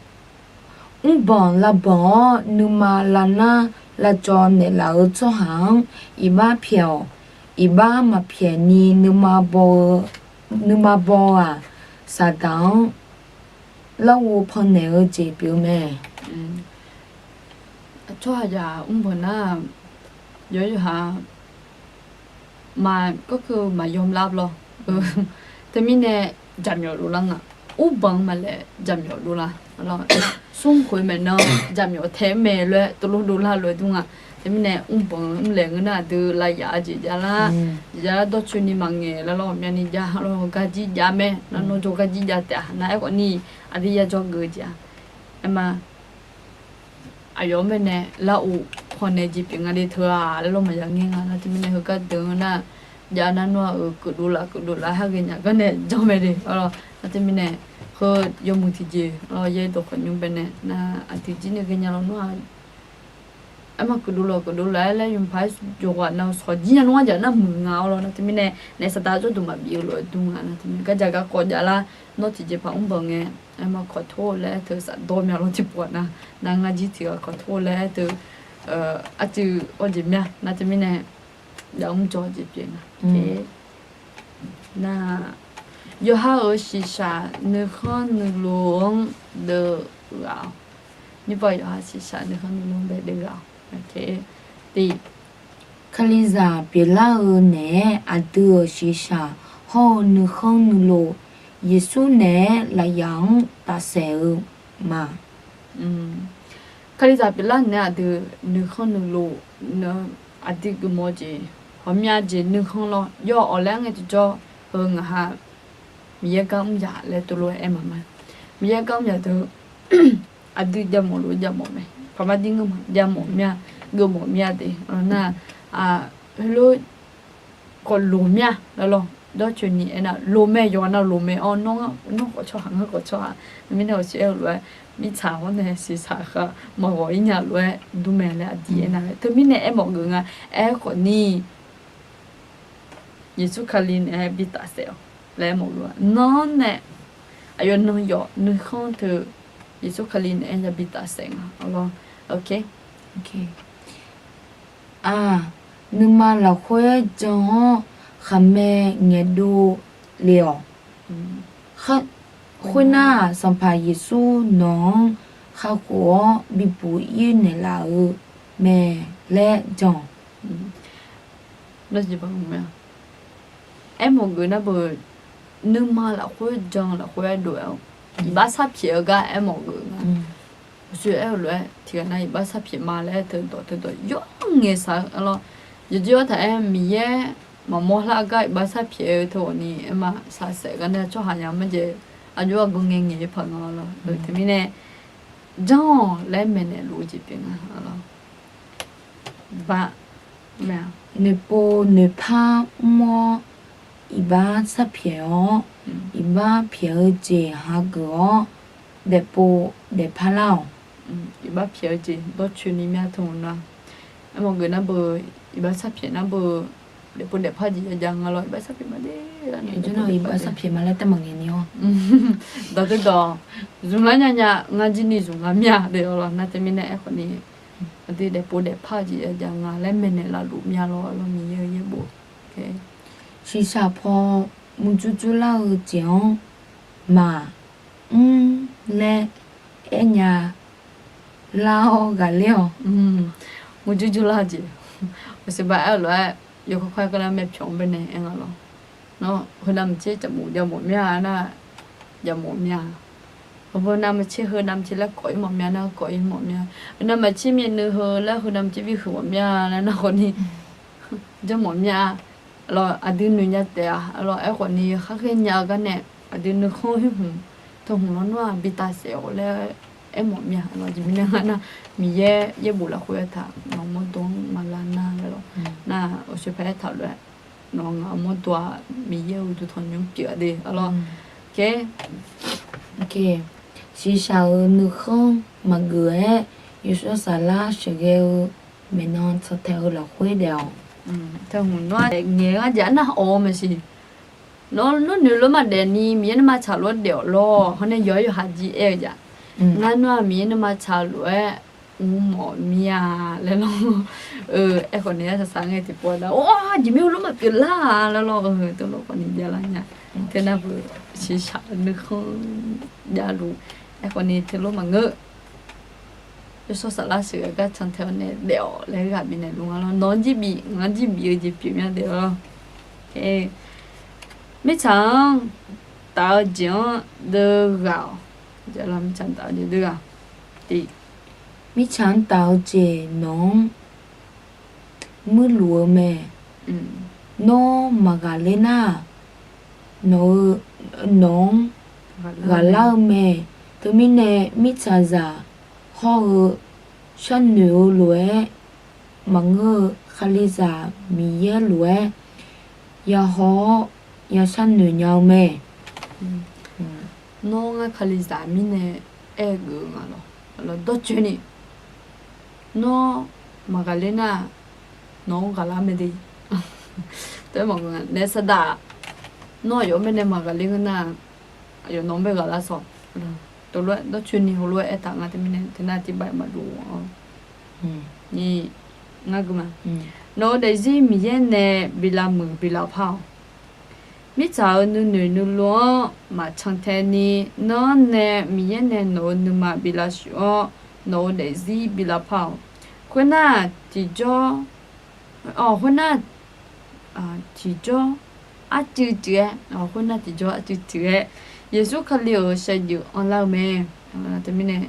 mrbanq lavbanq-awr nuima lavnar lavcawv naeqlaf-eu tsawrhaq-anr iqbax pyaeq-awq. Iqbax maqpyaeq ni nuima baw-eu, nuima baw-eu-aq, Saqdaq-anr larghov pannaeq-eu jeq pyeuf-eu mae. Tsawrhaqzaq mrbanq nar, yawqha-aq, maq, ก็คือ maq yawmlar lawr. Teumirnae jaqmyawf dovlar nga. Mrbanq-anr maqlaeq jaqmyawf dovlar. Smrkhoeq maeqnan jaqmyawf tae-aer mae lof-aer teulof dovlar lof-aer dur nga. Teumirnae mrbanq mrlaeq ngeur nar aqdui lavyaf-eu jeq javlar, jeq javlar dawrcoeni maqngaeq lar lawr, ghawqmyani jav lawr, garjir jav mae. Nar nawr jawr garjir jav taef-a nar aerkhawf ni aqdui yajawr geuf-eu jeq-a. Aerma aqyawf-anr bae nae larghov pannaeq jeq pyeuf nga de teu-aq laer lawr maqya ngaer nga. Nar teumirnae heugar deuq-eu nar, jav nar nawr-aq-euq keuvdov laf keuvdov laf-aer har ghaenya gar nae janr mae de. Lawr nar teumirnae heu yawmuiq tiqjeq lawr yaerdawq khawf nymr bae nae nar aqdui jir nae ghaenya lawr nawr-aq, aerma keuvdov laf keuvdov laf-aer laer yawmuiq paq-aer yawqghaq nav shawq jir nya nmr-anr jaq nar muiq nga-awr lawr. Nar teumirnae naef Saqdaq jawrduq maqbif-eu lof-aer dur nga. Nar teumirnae gardzaq garkawv javlar, nawr tiqjeqpaq mrbanq ngae, aerma ขอโทษ laer aer teu safdawr mya lawr tiqpov-aq nar, nar ngar jir tiq ghaq ขอโทษ laer aer teu arcuiv awr jeq mya. Nar teumirnae jav mr jawr jeq pyeuf nga. Nar, yawqha-euq shiqshaq nuikhanr nuilov-anr deuv ghaq-awq. Nymrpov yawqha shiqshaq nuikhanr nuilov-anr bae deuv ghaq-awq. Tiq, Kalizaq pyeuflar-eu naeq-aer aqdui-euq shiqshaq hawr-eu nuikhanr nuilov, Yeqsur naeq-aer lafyaq-anr tafsaef-eu ma. Kalizaq pyeuflar naeq-aer aqdui nuikhanr nuilov, aqdui geufmawf-eu jeq ghawqmya jeq nuikhanr lawr. Yawawq laer-anr ngae tiqjawr heu ngaq ha Miqyaer gar mr yaq laer teulof-aer aer maqma. Miqyaer gar mr yaq deuq aqdui javmawf lof javmawf mae. Paqmar dir ngeur ma javmawf mir-a, geufmawf mir-a de. Nar, heulof khawf loq mir-a laer lawr. Dawrcoeni aernar loq mae, yawqghaq nav loq mae-awr, nawr khawf tsawrhaq ngar khawf tsawrhaq. Mirnae awqshoe aer-eu lof-aer mirtsaq hawr nae shiqshaq khaq maqghawq-ir nya lof-aer dur mae laer aqdir aernar-aer teumirnae aermawf geuf nga. Aerkhawf ni Yeqsur Kali naeq-aer bi tafsaef-awq laer aermawf geuf-a. Nawr nae aqyawf nan yawf nuikhanr teu Yeqsur Kali naeq-aer yabi tafsaef nga-awr lawr. Aq, nuima lafkhoer jan-awr khaqmae ngaeqdov le-awq. Khoernar-aq, Sanqpaq Yeqsur nawq-anr kakhof-awr bibuq-ir naeqlaf-eu mae laer jan-awq. Aermawf geuf nar beu, nuima lafkhoer jan lafkhoer aerdov-aer-awq. Iqbax sharpyaeq eu gar aermawf geuf nga. Aqshoe aer-eu lof-aer tiqghaq nav iqbax sharpyaeq ma laer teu dawq teu dawq yawr ngaeq saq-eu lawr. Yawjir-awr taq-aer Miqyaer maqmawr lar gar iqbax sharpyaeq-eu teu ghawqni aerma saqsaef gar nae tsawrhaq nya marjae aqjox aqgeu ngae ngaeq-eu paq nga lawr. Teumirnae janr-awq laer maeqnaeq luf-eu jeq pyeuf nga lawr. Ba, noeqpov noeqpar mr-awr iqbax sharpyaeq-awr, iqbax pyaeq-eu jeq hageuf-awr, daefpov daefpar lar-awq. Iqbax pyaeq-eu jeq dawrcoeni mya teu nar, aermawf geuf nar beu, iqbax sharpyaeq nar beu, daefpov daefpar jeq yajav nga lawr. Iqbax sharpyaeq ma de, iqbax sharpyaeq ma laer taef maqngaeq ni-awr, dawq teu dawq zmqlar nya nya ngar jir ni zmq nga mya de-awr lawr. Nar teumirnae aerkhawf ni aqdui daefpov daefpar jeq yajav nga laer maeqnaeq laf luf mya lawr. Lawr Miqyaer-eu yaerbof, shiqshaq paw murjur jurlar-eu jeq-anr maqmr laer aernya lar-awr ghaqler-awq. Murjur jurlar-eu jeq, aqsiqba aer-eu lof-aer yawkawr kawr-aer keuv nar myavpyawq-anr baenae aer nga lawr. Nawr heunav maqtser jaqmawf jaqmawf mir-a nar, jaqmawf mir-a. Heunav maqtser heunav maqtser laer kawv-ir mawf mir-a nar, kawv-ir mawf mir-a. Heunav maqtser myavnuiv heu laer heunav maqtser bi huiq mawf mir-a laer nar khawf ni, janrmawf mir-a. Lawr aqdui noeqnya taef-a lawr. Aerkhawf ni khar ghaenya-eu gar nae aqdui nuikhanr huiq hmq teu hmq lawr nawr-aq bi tafsaef-awq laer aermawf mir-a lawr. Jeq mirnae nga nar, Miqyaer yaerbof lafkhoer aertaq nawq mawrdo-anr maqlar nar laer lawr. Nar aqshoe paq aertaq lof-aer Nawq ngaq mawrdo-aq, Miqyaer-euq uqduq tanqnymr pyeuf-a de arlawr. Shiqshaq-euq nuikhanr maqgeuf-aer, Yawshawr Saflar sheuqghae-eu maeqnan cantae-eu lafkhoer daef-awq. Teu hmq nawr-aq, ngaeq-eu arjeq arnav-awr maqsiq. Nawr, nawr noeq lof-aer maqdaef ni, Miqyaer nuima tsaq lof-aer daef-awq lawr. Hawr nae yawqha yawqha jir aer-eu jeq. Ngar nawr-aq, Miqyaer nuima tsaq lof-aer mrmawf mir-a laer lawr. Aerkhawf ni arsaq saq ngae tiqpov-a da, or, aqjeq mir heulof maqpyeuf lar-a laer lawr. Teulof khawf ni javlar nya. Teu nar beu shiqshaq nuikhanr javluf. Aerkhawf ni teulof maqngeur. Yawshawr Saflar sheuqghae gar cantae-awr nae daef-awq laer ghaq bifnaeq luf nga lawr. Nawq-anr jir bif, ngaq-anr jir bif-eu jeq pyeuf mya daef-awq lawr. Mirtsaq-anr taf-eu jeq-anr deuv ghaq-awq. Mirtsaq-anr taf-eu jeq nawq-anr muirluf-eu mae. Nawr maqghaqler nar-aq, nawq-eu, nawq-anr ghaqlar-eu mae. Teumirnae mirtsaqzaq hawr-eu sharnoeq-eu lof-aer maqngeur-eu, Kalizaq Miqyaer lof-aer yahaw-awr yasharnoeq nya-eu mae. Nawr ngar Kalizaq mirnae aer-eu geuf-eu nga lawr. Lawr dawrcoeni, nawr maqghaqler nar-aq, nawq-anr ghaqlar mae de. Teu-aer maqngeur-a nae saqdaq, nawr aqyawf-anr baenae maqghaqler ngeur nar-aq, aqyawf nawq-anr bae ghaqlar sawq. Teulof-aer dawrcoeni heulof-aer aertaq nga teumirnae teunar tiqbav maqdov-awr ni, ngar geuf ma. Nawq-eu daefzir Miqyaer nae bi lavmuiq bi lavpar-awq. Mirtsaq-euq nuinoeq nuilov-anr maqcan taeni, nanr nae Miqyaer nae nawq-eu nuima bi lavshuif-awr, nawq-eu daefzir bi lavpar-awq. Khoernar tiqjawr, khoernar tiqjawr arcuiv cuiv-aer, khoernar tiqjawr arcuiv cuiv-aer, Yeqsur Kali-euq shaevdzeuf anrlar-eu mae. Teumirnae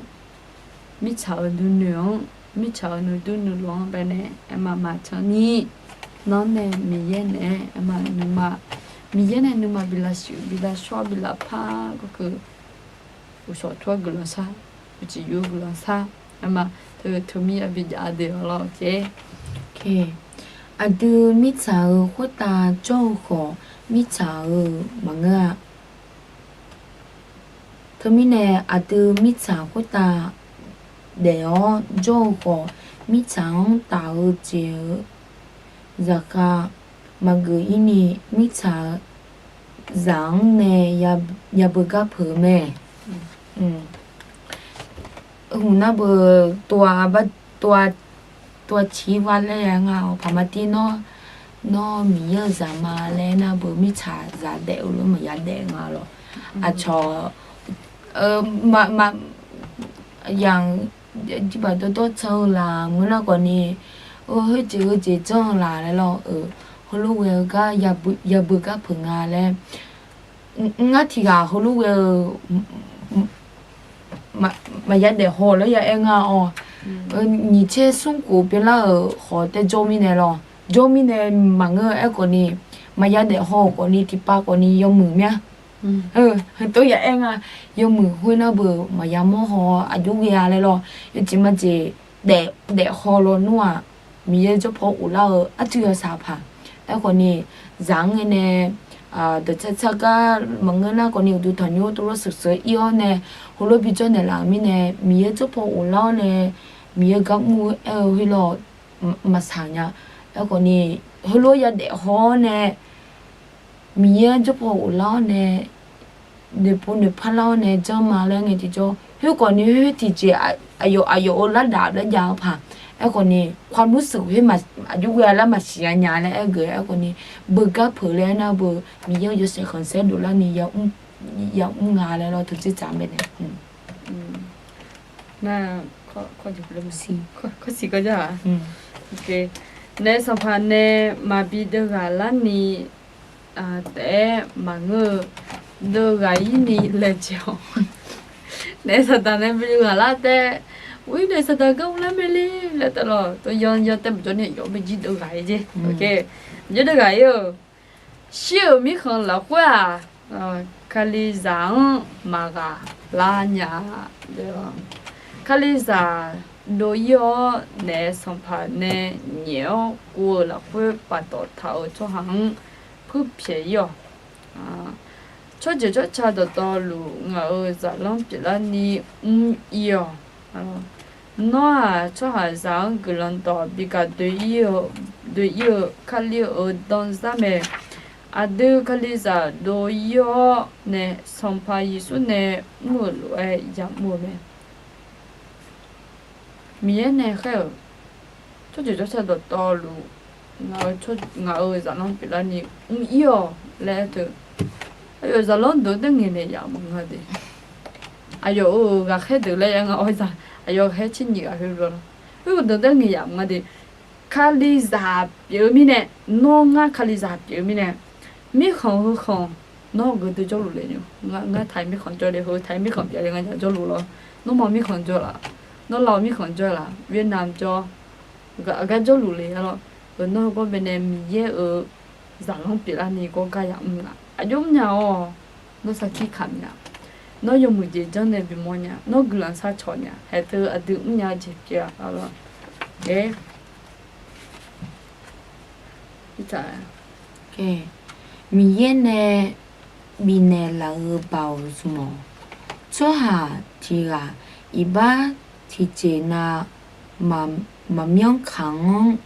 mirtsaq-euq nuinoeq-anr, mirtsaq-euq nuidur nuilov-anr baenae aerma maqcan ni, nanr nae Miqyaer naeq-aer aerma nuima, Miqyaer nae nuima bi lavshuif bi lavshawr bi lavpar gharkeuv uqshawq tur-awr guiqlanq shar, uqcif yur guiqlanq shar, aerma teu teu mir-a bijav-a deuq-awr lawr. Aqdui mirtsaq-euq khoertav jawr-eu khawf, mirtsaq-euq maqngeur-a. Teumirnae aqdui mirtsaq khoertav daef-awr jawr-eu khawf, mirtsaq-anr taf-eu jeq-euq zaqkhav maqgeuf-ir ni, mirtsaq zaq-anr nae yabeugar peuq-eu mae. Hmq nar beu, tov-a, tov-a ciq var laer ya nga-awq. Paqmativ nawr, nawr Miqyaer-euq zaq ma laer nar beu, mirtsaq zaq daef-eu lof-aer maqya daef nga lawq. Aqcawq, ma, ma, yamq, jirbaq dawrdawr can-eu laq ngeur nar khawf ni, khoerjeq heujeq janr-eu laq laer lawr-eu, heulof ghae-eu gar yabeugar peuq nga laer, ngar tiq ghaq heulof ghae-eu maqya daef haw-awq laer ya aer nga-awq. Nyiq caer smr khof byanlar-euq khawf taer jawr mirnae lawr, jawr mirnae maqngeur-eu aerkhawf ni, maqya daef haw-euq khawf ni tiqpav khawf ni yawmuiq mya. Tov ya aer nga, yawmuiq khoernar beu maqya mawr haw-awr aqjox ghae-a laer lawr, yawjeq majeq daef, daef haw lawnmr-aq, Miqyaer jawrpaw ghoflar-eu arcuiv yawsaq paq. Aerkhawf ni, zaq-anr ngae nae dawqtsar tsar gar maqngeur nar khawf ni, uqduq tanqnymr tov lawr sheuqsheuq ir-awr nae, heulof bijawr naeqlaf-euq mirnae, Miqyaer jawrpaw ghoflar-awr nae, Miqyaer gar mr-eu aer-eu khoerlof maqsaq nya. Aerkhawf ni, heulof ya daef haw-awr nae, Miqyaer jawrpaw ghoflar-awr nae, noeqpov noeqpar lar-awr nae janr ma laer ngae tiqjawr, khoerkhawf ni khoer tiqjeq aqyawf aqyawf-euq lardaf laerjav-eu paq. Aerkhawf ni, ความรู้สึก khoer aqjox ghae-a lar maqsiq nya laer aer geuf-aer, aerkhawf ni, beugar peuq laer aernar beu, Miqyaer-euq yawshaef khanqsaer dovlar ni yamr nga laer lawr, teujeq tsaq mae nae. Nae, naef sanqpaq nae maqbi deuv ghaq larni taef-aer maqngeur-eu, deuv ghaq-ir ni laejae-awq. Naef saqdaq nae bi deuv ghaq lar taef, ur-ir naef saqdaq gar uvlar mae le laer taef lawq. Tov yan yan taef maqjawr ni yawf-awr bi jir deuv ghaq-ir jer. Jir deuv ghaq-ir-euq, shir-euq mirkhanq lafkhoer-aq, Kalizaq-anr maqghaq lar nya-a. Kalizaq dov-ir-awr naef sanqpaq nae nyaef-awr kuv-eu lafkhoer paftawf taq-euq tsawrhaq-anr puirpyaeq ir-awq. Tsawrjeuq tsawrca dawqtawvluf ngaq-euq zaqlanr pyeuflarni mr ir-awq. Nawr-aq, tsawrhaqzaq-anr guiqlanq dawq bi gaq doe ir-eu, doe ir-eu Kali-euq danzar mae. Aqdui Kalizaq dov ir-awr nae Sanqpaq Yeqsur nae mr-euq lof-aer yamr-eu mae. Miqyaer nae khaer-euq tsawrjeuq tsawrca dawqtawvluf ngaq-euq zaqlanr pyeuflarni mr ir-awq laer aer teu. Aqyawf zaqlanr deuq daer ngaeq naeq yaf maqnga de. Aqyawf-euq ghaqkhaer deuq laer ya nga-awr zaq, aqyawf ghaqkhaer tser nyiq ghaq khoer lawr. Khoer-euq deuq daer ngaeq yaf maqnga de. Kalizaq pyeuf-eu mirnae, nawr ngar Kalizaq pyeuf-eu mirnae, mirkhanq heu khanq nawr geu dui jawrluf le nymr. Ngar taq-iq mirkhanq jawr le, heu taq-iq mirkhanq pyeuf le, ngar jaq jawrluf lawr. Nawr ma mirkhanq jawr laf, nawr lav-eu mirkhanq jawr laf, Vietnam jawr, aqgar jawrluf le-a lawr. Heu nawr heu gawr baenae Miqyaer-euq zaqlanr pyeuflarni gawrgar yamr laf. Aqjox mrnya-awr, nawr sarkir kamq nya. Nawr yawmuiq jeq janr nae bimawr nya. Nawr guiqlanq sharcawq nya. Haeq teu aqdui mrnya jeq pyeuf-a lawr. Miqyaer nae bifnaeq laf-eu baoq zmq-awq. Tsawrhaq tiq ghaq iqbax tiqjeq nav maqmyanr kaq-anr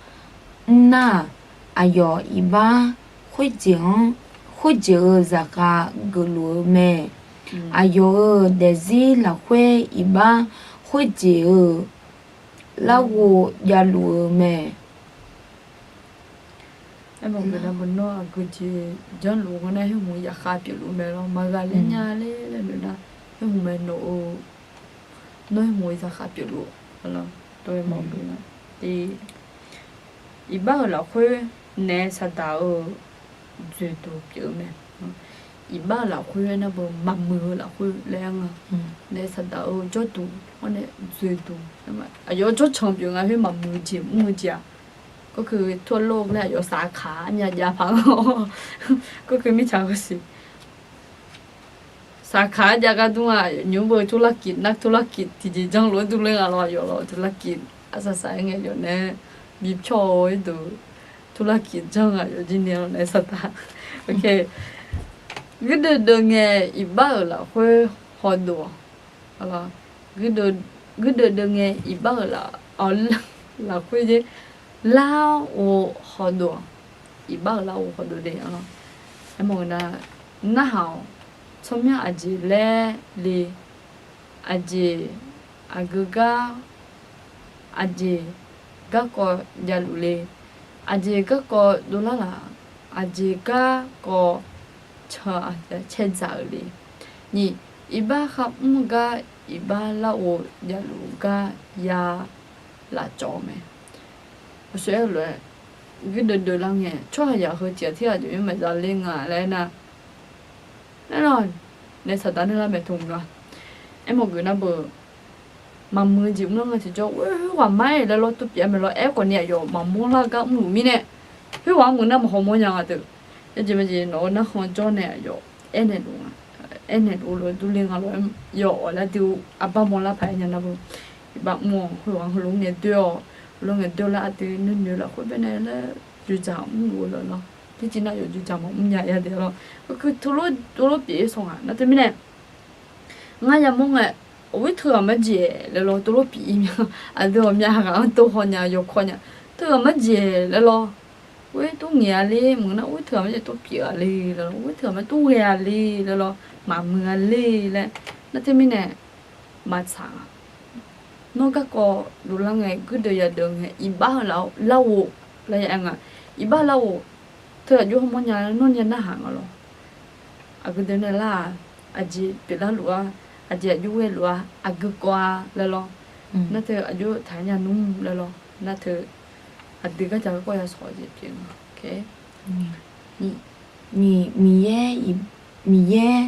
mr nar-aq, aqyawf iqbax khoerjeq-anr, khoerjeq-euq zaqkhav geufluf-eu mae. Aqyawf-euq daefzir lafkhoer iqbax khoerjeq-euq larghov javluf-eu mae. Aermawf-eu geuf nar, nawr aqgeujeq janrluf-eu ngeur nar, khoerhmq zaqkhav pyeufluf mae lawr. Maqghaqler nya ler laer noeq nar, khoerhmq mae nawq-eu, nawr khoerhmq zaqkhav pyeufluf-a lawr. Tov-aer mawf-eu geuf nar, iqbax-euq lafkhoer naef saqdaq-eu dzoeqduq pyeuf-eu mae. Iqbax-euq lafkhoer aernar beu maqmuiq-eu lafkhoer laer aer nga. Naef saqdaq-eu jawrduq-awr nae dzoeqduq, aqyawf jawrcan pyeuf nga khoer maqmuiq-eu jeq mr-eu jeq-aq, gawrkeuv ทั่วโลก laer aqyawf saqkaq-a nya jav paq-awr, gawrkeuv mirtsaq hawshiq saqkaq-a jav gar dur-aq, nymr beu ธุรกิจ nar ธุรกิจ tiqjeq janrluf-aer durler nga lawr, aqyawf lawr ธุรกิจ arsaq saq-aer ngae aqyawf nae bipyawr-eu irduq ธุรกิจ janr nga aqyawf jir nae lawr naef saqdaq. Guirdeuv deuv ngae iqbax-euq lafkhoer hawdov-awq. Guirdeuv deuv ngae iqbax-euq lafkhoer jeq larghov hawdov-awq. Iqbax-euq larghov hawdov de. Aermawf-eu nar, narhaq-awq. Tsawrmyanr aqjeq laer le, aqjeq aqgeu gar, aqjeq garkawv javluf le, aqjeq garkawv dovlar laf, aqjeq garkawv cae dzaq-euq le. Nyiq, iqbax kharmr gar iqbax larghov javluf gar ya lafcawv-eu mae. Aqshoe aer-eu lof-aer, guirdeuv deuv lar ngae tsawrhaqzaq heu tiq ghaq tirghaq jeq maqza ler nga laer aernar, aernar, naef saqdaq nuilar maeqtmq lawr. Aermawf geuf nar beu, maqmuiq-eu jeq mrlar nga tiqjawr, khoerghaq mar-aer laer lawr tov pyeuf-a mae lawr. Aerkhawf ni aqyawf maqmawr lar gar mrluf mirnae, khoerghaq-anr muiq nar maqhaw mawr nya nga deuq. Aerjeq majeq nawq-eu narkhan jawr nae aqyawf aernaeq luf nga, aernaeq luf lof-aer durler nga lof-aer, yawf-awq laer dui-eu arbar mawrlar paq-aer nya nar beu, iqbax mr-awq. Khoerghaq heulof ngae doer-awq, heulof ngae doer lar aqdui nuinoeq lafkhoer baenae laer joeqdzaq mrluf-eu lawr. Tiqjeq nar yawf joeqdzaq maqmr nya ya de lawr. Gawrkeuv teulof teulof pyeuf-ir sawq nga nar teumirnae ngar yamawr ngae, awr teughaq marjeq laer lawr teulof pyeuf-ir mya. Aqdui ghawqmya ghaq-anr tov haw nya yawkawr nya, teughaq marjeq laer lawr. Khoer tov ngaeq-a le meuq nar, khoer teughaq marjeq tov pyeuf-a le laer lawr, khoer teughaq marjeq tov ghae-a le laer lawr, maqmuiq-a le laer. Nar teumirnae maqtsaq-a. Nawr garkawv dovlar ngae, guirdeuv yadeuv ngae, iqbax-eu larghov laer ya aer nga. Iqbax larghov teu aqjox hawmawr nya nawr nya narhaq nga lawr. Aqgeu deuq nae lar-aq, aqjeq pyeuflar luf-ar, aqjeq aqjox ghae luf-ar, aqgeu kawv-a laer lawr. Nar teu aqjox taq nya nmr laer lawr. Nar teu aqdui gardzaq garkawv ya shawq-eu jeq pyeuf nga. Nyiq, Miqyaer, Miqyaer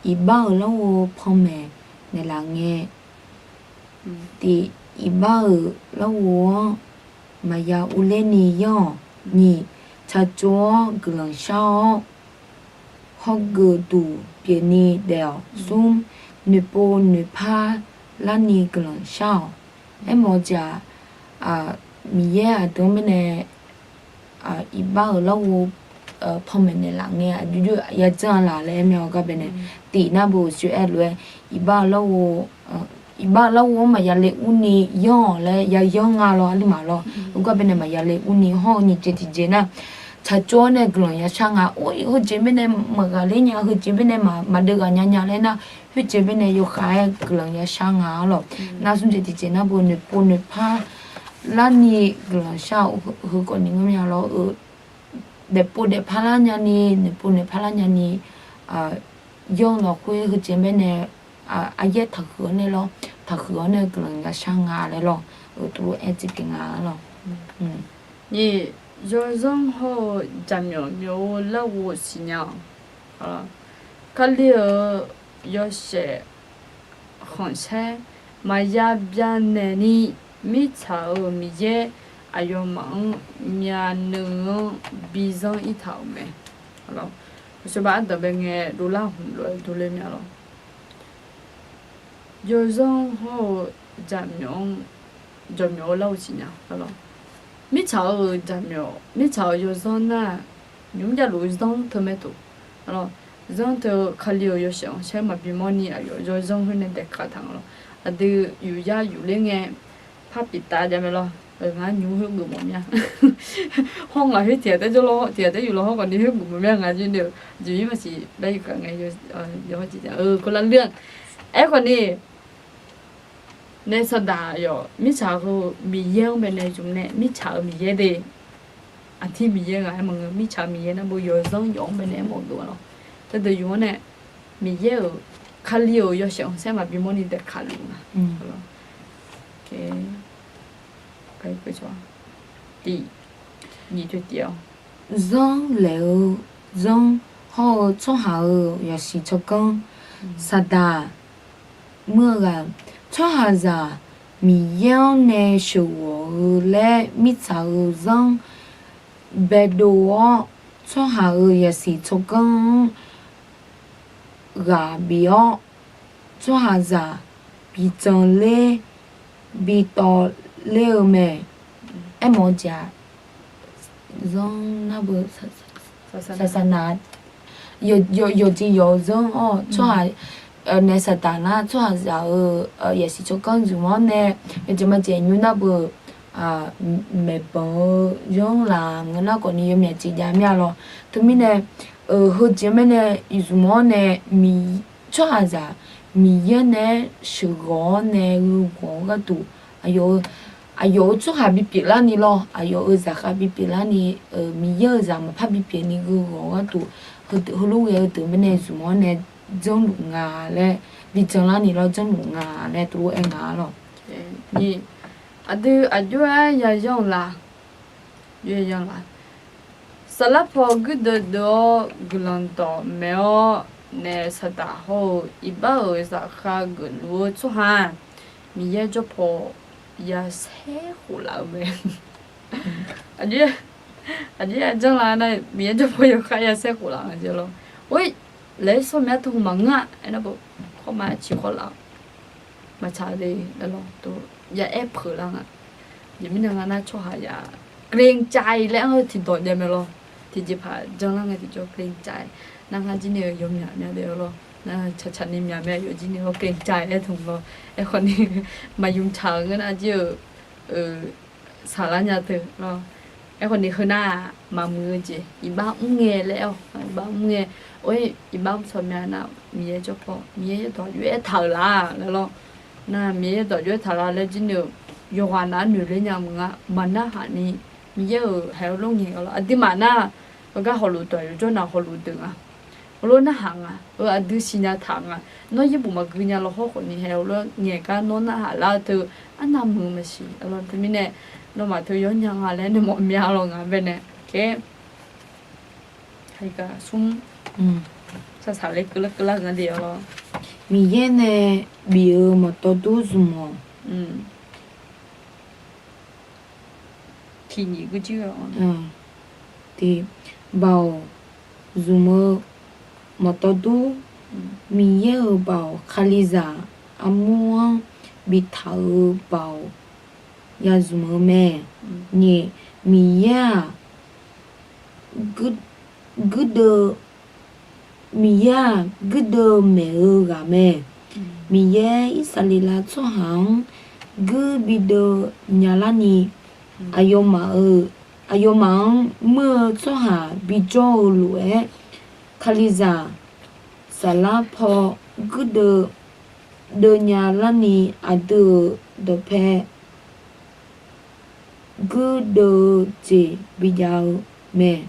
iqbax-euq larghov panmaeq naeqlaf ngae, tiq, iqbax-euq larghov-anr maqya urler ni yanr-awq. Nyiq, tsaqtsov-awr guiqlanq shar-awr, hawgeuf duq pyeufni daef-awq. Smr, noeqpov noeqpar larni guiqlanq shar-awq. Aermawf-eu jeq-aq, Miqyaer aqdui-anr mirnae iqbax-euq larghov panmaeq naeqlaf ngae aqjox jox yadzanr-a laf laer aer mae-awr gar baenae, tiq nar bo-euq siq aer lof-aer, iqbax-eu larghov, iqbax-eu larghov-anr maqya le urni yanr-awq laer ya yanr nga lawr, aqduimaf lawr. Heugar baenae maqya le urni hawr-eu nyiq jeq tiqjeq nar, tsaqtsov-awr nae guiqlanq yashar nga. Or, heujeq mirnae maqghaqler nya, heujeq mirnae maqdeuv ghaq nya nya laer nar, khoerjeq mirnae yawkhav-aer guiqlanq yashar nga-a lawq. Nar smr jeq tiqjeq nar bo noeqpov noeqpar larni guiqlanq shar-eu heu khawfni ngeur mya lawr-eu, daefpov daefpar lar nyani, noeqpov noeqpar lar nyani, yanr lawq khoer heujeq mirnae, aryaer taqhuiq-awr nae lawr, taqhuiq-awr nae guiqlanq yashar nga laer lawr, tov lof-aer tseq pyeuf nga-a lawq. Nyiq, yawzanr hawr-eu jaqmyawf myawf-eu larghov siqnya-awq. Kali-euq yawshaef khanqsaer maqya byanaeq ni, mirtsaq-euq Miqyaer aqyawfmaf-anr myavnuiv-anr bizanr irtaq-euq mae. Aqsur ba ardanq bae ngae dovlar hmq lof-aer dovler mya lawr. Yawzanr hawr-eu jaqmyawf-anr, jaqmyawf-eu larghov siqnya lawr. Mirtsaq-euq jaqmyawf, mirtsaq-euq yawzanr nar, nymr javluf-eu zanr teu mae tof. Zanr teu Kali-euq yawshaef khanqsaer maqbimawr ni aqyawf yawzanr khoer nae daeqkaq taq nga lawr. Aqdui yuf yar yufler ngae, par pyeuf taf jav mae lawr. Ngar nymr khoer geuf mawf mya. Hawr ngaq khoer tiq ghaq taef jawr lawr, tiq ghaq taef yuf lawr hawr khawfni khoer geuf mawf mya nga jir ni-eu, jeq ir maqsiq bae yuf kaq ngae, yawhawr jeq-a, eu, khoerlar ler-anr. Aerkhawfni, naef saqdaq yawf mirtsaq heu Miqyaer-anr baenae zmq nae mirtsaq-euq Miqyaer de. Aqtir Miqyaer ghaq aer maqngeur, mirtsaq-euq Miqyaer nar bo yawzanr yawf-anr baenae aermawf dov-a lawr. Teu deuq yuf-anr nae Miqyaer-euq, Kali-euq yawshaef khanqsaer maqbimawr ni daeqkaq luf nga. Zanr laeq-eu zanr hawr-eu tsawrhaq-euq yasiq tsawrganr, saqdaq muir-eu ghaq, tsawrhaqzaq Miqyaer-anr nae sheuqghawq-eu laer mirtsaq-euq zanr baedov-awr, tsawrhaq-euq yasiq tsawrganr-anr ghaq bif-awr, tsawrhaqzaq bi janler bi tawv ler-eu mae. Aermawf-eu jeq-aq, zanr nar beu saqsaq na, yawqjeq yawq-eu zanr-awr tsawrhaq naef saqdaq nar tsawrhaqzaq-euq yasiq tsawrganr zmq-awr nae, yawjeq majeq nymr nar beu maeqbanq-eu zanr laf ngeur nar khawfni yawmyaq jeq jav mir-a lawr. Teumirnae, heujeq mirnae zmq-awr nae, tsawrhaqzaq Miqyaer nae-aer sheuqghawq-awr nae gheu ghawq-eu gharduq, aqyawf-eu tsawrhaq bipyeuf larni lawr, aqyawf-euq zaqkhav bipyeuf larni, Miqyaer-euq zaq maqpar bipyeuf ni gheu ghawq-eu gharduq, heulof ghae-eu deuq mirnae zmq-awr nae janrluf nga laer, bi jan larni lawr janrluf nga laer tov-aer nga-a lawr. Aqdui aqjox-aer yayanr la, yayanr la. Saflar paw guirdeuv deuv-awr guiqlanq dawq maeq-awr naef saqdaq hawr-eu iqbax-euq zaqkhav geufluf-eu tsawrhaq-aq, Miqyaer jawrpaw yasaer khof laf-eu mae. Aqjeq, aqjeq-aer janr la nar, Miqyaer jawrpaw yawkhav yasaer khof laf-eu jeq lawr. Or, laer sawr myav teu hmq maqngeur-a aernar, kawrma ciq khawr laf-awq. Maqtsaq le laer lawr, yaer peuq lar nga. Aqjeq mirnae nga nar, tsawrhaqzaq เกรงใจ laer anr-eu tiqdawq jav mae lawr. Tiqjeqpaq janr lar ngae tiqjawr เกรงใจ nar, ngar jir ni-eu yawmyaq myav daef-eu lawr. Nar tsaqtsaq ni myaq mae, aqyawf jir ni lawr เกรงใจ aer tmq lawr. Aerkhawfni maqymq tsaq-euq ngeur nar jir-eu saqlar nya teu lawr. Aerkhawfni heu nar-aq maqmuiq-eu jeq, iqbax mr ngae laer-awq, iqbax mr ngae, or, iqbax mr tsawq myav nar, Miqyaer jawrpaw, Miqyaer yaerdawq jov-aer taq-euq laf laer lawr. Nar Miqyaer yaerdawq jov-aer taq la laer jir ni-eu, yawqghaq nav-anr noeq ler nya meuq nga, maqnarhaq ni, Miqyaer-euq haeq-eu lof ngaeq-awr lawr, aqduimaf nar, heugar hawluf dawq yawjawr nav hawluf deuq nga. Heulof narhaq nga, eu, aqdui siqnya taq nga. Nawr yaerbof maqgui nya lawr hawr khawfni haeq-eu lof ngaeq gar nawr narhaq lar-eu teu, arnav muiq-eu maqsiq. Aqlawr teumirnae, nawmaf teu yawnya nga laer nae mawf myav lawr ngaq baenae, smr, saqsaq ler keuvlar keuvlar-eu nga de-awr lawr. Miqyaer nae bif-eu maqtawv dur zmq-awq. Tiq nyiq gurjir-a, baoq zmq-eu maqtawv dur, Miqyaer-euq baoq, Kalizaq armur-anr biftaq-euq baoq ya zmq-eu mae. Nyiq, Miqyaer-aq, guir guirdeuv, Miqyaer-aq guirdeuv maeq-eu ghaq mae. Miqyaer Irsaqleqlav tsawrhaq-anr guir bideuv nyalarni, aqyawfmaf-euq, aqyawfmaf-anr muir-eu tsawrhaq bijawr-eu lof-aer, Kalizaq saflar paw guirdeuv deuvnya larni aqdui-euq dawqpae guirdeuv-eu jeq bijav-eu mae.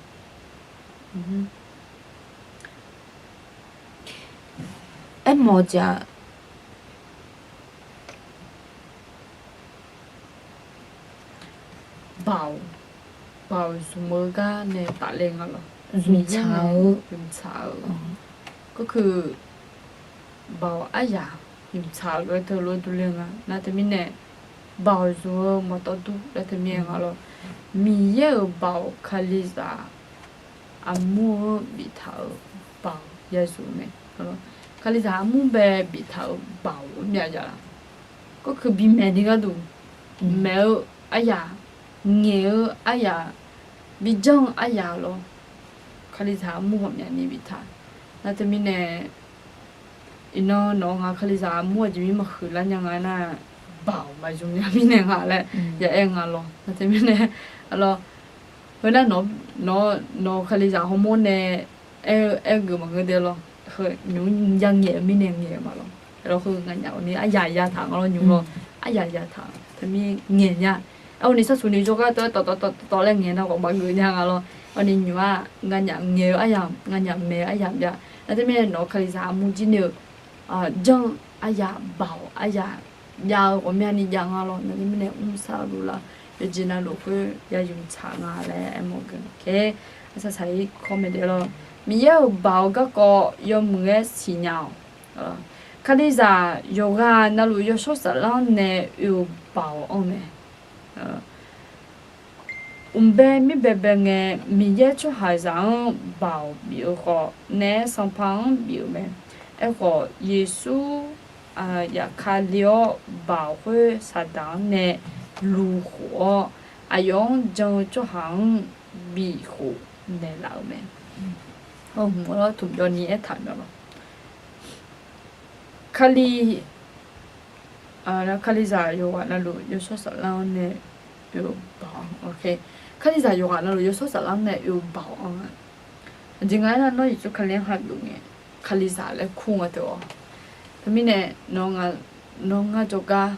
Aermawf-eu jeq-aq, Baoq, baoq zmq-eu gar nae tafler nga lawr. Zmqtsaq-eu, zmqtsaq-eu. Gawrkeuq baoq aryaq zmqtsaq-eu lof-aer teulof-aer durler nga. Nar teumirnae baoq zmq-eu maqtawv dur laer teumirnae nga lawr. Miqyaer-euq baoq Kalizaq armur-anr biftaq-euq baoq ya zmq mae. Kalizaq armur bae biftaq-euq baoq-anr myav ya laf. Gawrkeuq bimaeq ni gharduq, maeq-eu aryaq, ngaeq-eu aryaq, bijanr-eu aryaq lawr, Kalizaq armur ghawqmyani biftaq. Nar teumirnae, iqnan nawq-eu ngaq Kalizaq armur aqjeq mir maqhuiq lar nya nga nar, baoq maqzmq nya mirnae nga laer ya aer nga lawr. Nar teumirnae, lawr, khoernar nawq, nawq Kalizaq hawmawr nae aer-eu, aer-eu geuf maqngeur de lawr. Heu nymq-mr ya ngaeq-eu mirnae ngaeq-eu ma lawr. Lawr heu nganyaf ni aryaq yataq nga lawr nymq lawr. Aryaq yataq teumirnae ngaeq nya. Aerkhawf ni sarsuq ni jawrgar tawv-aer tawv tawv tawv tawv laer ngaeq nar ghawq maqgeuf nya nga lawr. Aerkhawf ni nymq-ar nganyaf ngaeq-eu aryaq, nganyaf maeq-eu aryaq byav. Nar teumirnae nawq-eu Kalizaq armur jir ni-eu janr-eu aryaq, baoq aryaq jav-eu ghawqmyani jav nga lawr. Nar teumirnae mrsar luf laf, yawqjeq navluf khoer ya zmqtsaq nga laer aermawf geuf. Arsaq saq-ir kawr mae de lawr. Miqyaer-euq baoq-eu garkawv yawmuiq-aer siqnya-awq. Kalizaq yawqghaq navluf yawshawr saflar-anr nae oe-euq baoq-anr mae. Mqbae mirbae bae ngae, Miqyaer tsawrhaqzaq-anr baoq bif-eu khawf, naeq-aer Sanqpaq-anr bif-euq mae. Aerkhawf, Yeqsur yaf Kali-awr baoq khoer Saqdaq-anr nae lukhof-awr, aqyawf-anr jan-eu tsawrhaq-anr bikhof naeqlaf-euq mae. Hmq-awr tmqjawv ni aertaq mya lawr. Kali, Kalizaq yawqghaq navluf yawshawr saflar-anr nae oe-eu baoq-anr, Kalizaq yawqghaq navluf yawshawr saflar-anr nae oe-eu baoq-anr-a. Aqjeq nga aernar, nawr Yeqsur Kali-anr hageuf ngae, Kalizaq laer kur nga teu-awr. Teumirnae, nawr ngar jawrgar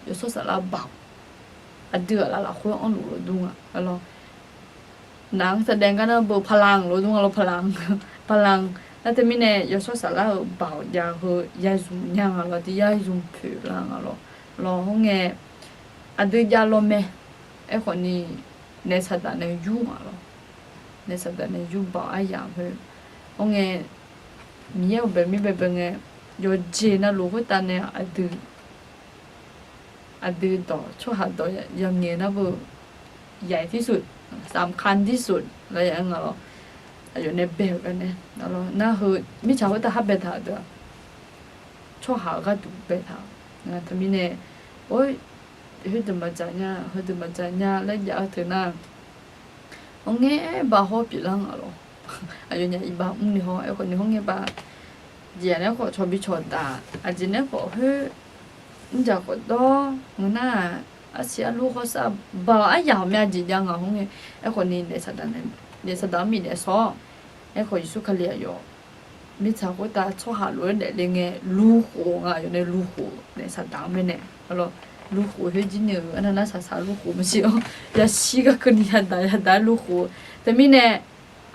yawshawr saflar baoq aqdui aqlaf lafkhoer anrluf lof dur nga lawr. Naq-anr taqdae gar nar beu paqlanq lof dur nga lawr, paqlanq. Paqlanq nar teumirnae yawshawr saflar-euq baoq jav heu ya zmq nya nga lawr, aqdui ya zmq poeq lar nga lawr. Lawr hawr ngae, aqdui jav lawr mae. Aerkhawf ni, naeq Saqdaq nae yur nga lawr. Naeq Saqdaq nae yur baoq aryamq heu. Hawr ngae, Miqyaer-euq bae mir bae bae ngae, yawqjeq navluf khoertav nae aqdui aqdui dawq tsawrhaq dawq yangaeq nar beu ใหญ่ที่สุด สำคัญที่สุด laer ya-aer nga lawr. Aqyawf nae bae-euq gar nae, nar heu mirtsaq khoertav khar baetaq-euq deuq-aq, tsawrhaq-euq gharduq baetaq-euq. Teumirnae, or, heudeuq maqdzaq nya, heudeuq maqdzaq nya laer jav-eu teu nar, hawr ngae bav hawr pyeuflar nga lawr. Aqyawfnyaf iqbax mrni hawr, aerkhawf ni hawr ngae bav jeq-aq nae khawf cawq bi cawq daq, aqjeq nae khawf khoer mrjaq khawf dawr ngeur nar-aq, arsiq arlur hawsar baoq aryamq ghawqmya jeq jav nga hawr ngae, aerkhawf ni naeq Saqdaq, naeq Saqdaq-anr bifnaeq sawr-awr, aerkhawf Yeqsur Kali aqyawf mirtsaq khoertav tsawrhaq lof-aer daefle ngae lukhof nga, aqyawf nae lukhof naeq Saqdaq-anr baenae, lawr, lukhof khoer jir nae-euq arnav nar saqsaq lukhof maqsiq-awr, yashir gar keuvni yadaq yadaq-aer lukhof. Teumirnae,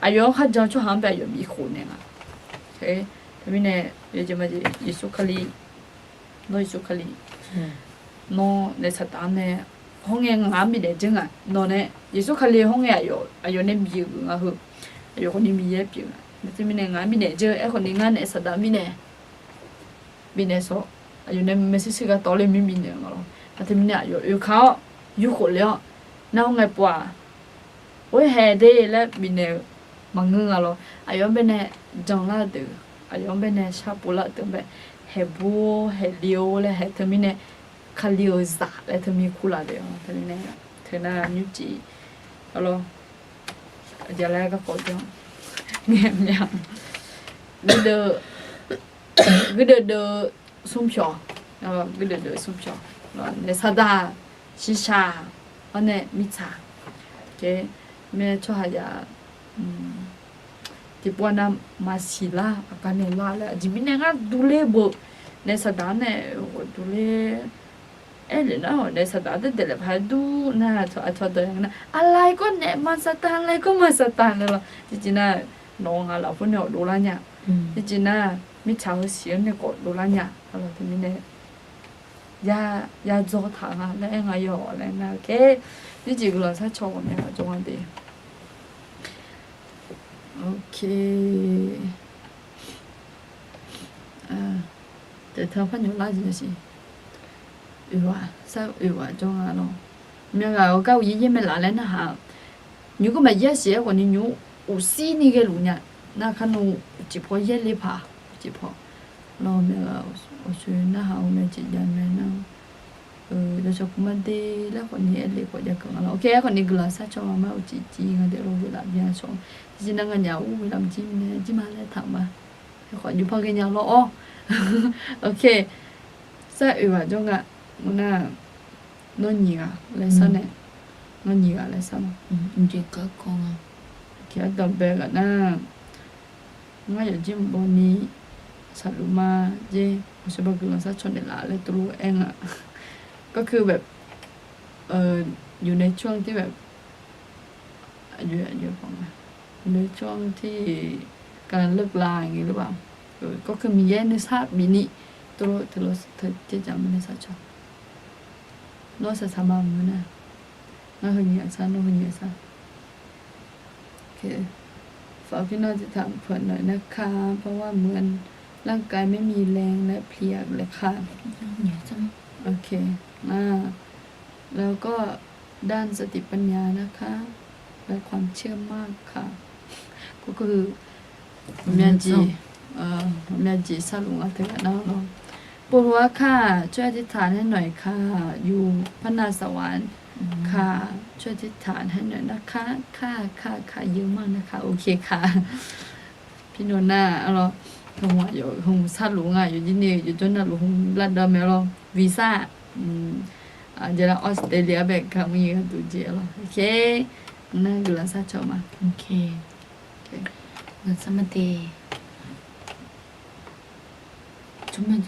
aqyawf-anr kharjan tsawrhaq-anr bae aqyawf bikhof naeq nga. Teumirnae, yawjeq majeq Yeqsur Kali, nawr Yeqsur Kali, nawr naeq Saqdaq-anr nae hawr ngae ngaq-anr bifnaeq dzeur nga. Nawq nae Yeqsur Kali hawr ngae aqyawf nae bif-euq nga heu. Aqyawf khawf ni Miqyaer pyeuf nga. Teumirnae ngaq-anr bifnaeq dzeur, aerkhawf ni ngar naeq Saqdaq mirnae bifnaeq sawr. Aqyawf nae maershuir shuir gar tawv ler mir bifnaeq nga lawr. Nar teumirnae aqyawf oekar-awr yurkhof le-awr, nar hawr ngae pov-aq, or hae de laer bifnaeq-eu maqngeur nga lawr. Aqyawf-anr baenae janlar-eu deuq, aqyawf-anr baenae sharpov lar-eu deuq bae, haeqbur haeqli-or laer haeq teumirnae, Kali-euq zaq laer teumir kurlaf deuq-a teumirnae, teunar nymrcif, lawr, aqjeq laer garkawv janr Guirdeuv, guirdeuv deuv smrpyawq, guirdeuv deuv smrpyawq, naef saqdaq, shiqshaq, awr nae mirtsaq. Mae tsawrhaqzaq tiqpov nav maqsiq lar, aqgaf naeq lar laer aqjeq mirnae ngar durler beu, naef saqdaq-anr nae ghawq durler. Aerlef nar-awq, naef saqdaq-anr daef daef paq-aer dur nar, aqcawq dawq ya nga nar, aqlai kawr naef maqsaqtaq, aqlai kawr maqsaqtaq laer lawr. Tiqjeq nar, nawq-eu ngaq lafkhoer nae ghawq dovlar nya. Tiqjeq nar, mirtsaq heu siq-anr nae khawf dovlar nya. Teumirnae yadzaw taq nga laer aer nga yawq laer nar, tiqjeq guiqlanq sharcaw ghawqmya jawr nga de. Ok. Taeqteu par nymr lar jeq siq. Oeq ghaq, sar oeq ghaq jawr nga lawr. Myav ghaq-eu gar uqyaer yaer mae laf laer narhaq-aq, nymr geur maqyaer siq-aer khawfni nymr uqsir ni ghaeluf nya. Nar kar nmr uqcif paw yaer le paq, uqcif paw. Lawr myav ghaq-eu awqsoeq narhaq-eu mae jeq jav mae nar, jawrshawr pumar de laer khawfni aerlef khawf jav keuv nga lawr. Ok, aerkhawfni guiqlanq sharcaw ma, uqcif cif nga de lawr, ghoeqlaf byan shawr. Tiqjeq nar nganyaf ur ghoeqlaf maqjir mirnae jirma laer taq ma. Aerkhawf nymr par ghae nya lawr-awr. Ok. Sar oeq ghaq jawr nga. Mq nar, nawr nyiq ghaq laer sar nae, nawr nyiq ghaq laer sar ma. Mq jeq garkawv nga. Aqdawq bae ghaq nar, ngar yawqjir mq bawni saqluf ma, jer aqsur ba guiqlanq sharcaw naeqlaf laer tov lof-aer nga. Garkeuv bae, อยู่ในช่วงที่แบบ อยู่ในช่วงที่กำลังเลิกลาอย่างนี้หรือเปล่า ก็คือ Miqyaer nuisar bifni tov lof teulof teu jeqjaq ma nae sharcaw. Nawr saqsaq ma mq nar, ngar heu nyiq ghaq sar, nawr heu nyiq ghaq sar. ฝากพี่น้องที่ถามเผื่อหน่อยนะคะ เพราะว่าเหมือนร่างกายไม่มีแรงและเพลียเลยค่ะ โอเค แล้วก็ด้านสติปัญญานะคะ และความเชื่อมากค่ะ ก็คือ เอ่อ เอ่อ เมจิสรุปมาเถอะเนาะ ปวดหัวค่ะ ช่วยอธิษฐานให้หน่อยค่ะ อยู่พระนครสวรรค์ค่ะ ช่วยอธิษฐานให้หน่อยนะคะ ค่ะ ค่ะ ค่ะ เยอะมากนะคะ โอเคค่ะ Pirnae nar-awr, heu hmq sarluf nga, yawjir ni yawjawr navluf hmq lardawv mae-awr, visa, jeq lar Australia bae kamq-ir gharduq jeq-awr, nar guiqlanq sharcaw ma. Guiqlanq sharma de. Guiqlanq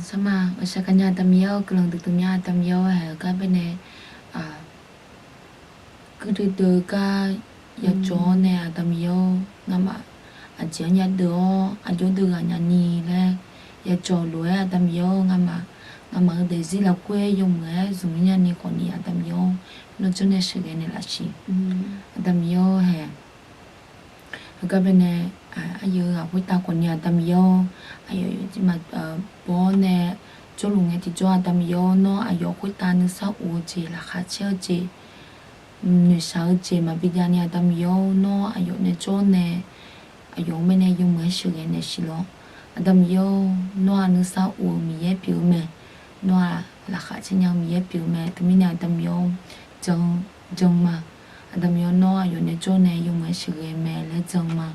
sharma, ghaqshaq kanya aqda Miqyaer-awr, guiqlanq duidui mya aqda Miqyaer-awr, haeq-eu gar baenae guirdeuv deuv gar yajawq-awr nae aqda Miqyaer-awr, ngamaf aqjeq-anr yadeuv-awr aqjox deuv ghaq nyani laer yajawq lof-aer aqda Miqyaer-awr, ngamaf, ngamaf-eu daefzir lafkhoer yawmuiq-aer zmq-ir nyani khawfni aqda Miqyaer-awr, nawr janrnae sheuqghae naeqlaf siq. Aqda Miqyaer-awr haeq, heugar baenae aqyawf-eu ghaq khoertav khawfni aqda Miqyaer-awr, aqyawf yawjir ma baw-awr nae jawrluf ngae tiqjawr aqda Miqyaer-awr, nawr aqyawf khoertav nuisar of-eu jeq, laqkhaq caer-eu jeq, noeqshaq-eu jeq maqbi javni aqda Miqyaer-awr, nawr aqyawf nae jawr nae aqyawf-anr baenae yawmuiq-aer sheuqghae naeq siq lawr. Aqda Miqyaer-awr, nawr-aq nuisar of-eu Miqyaer pyeuf-eu mae. Nawr-aq laqkhaq caer nya-eu Miqyaer pyeuf-eu mae. Teumirnae aqda Miqyaer-awr, jan, jan ma. Aqda Miqyaer-awr, nawr aqyawf nae jawr nae yawmuiq-aer sheuqghae mae laer jan ma.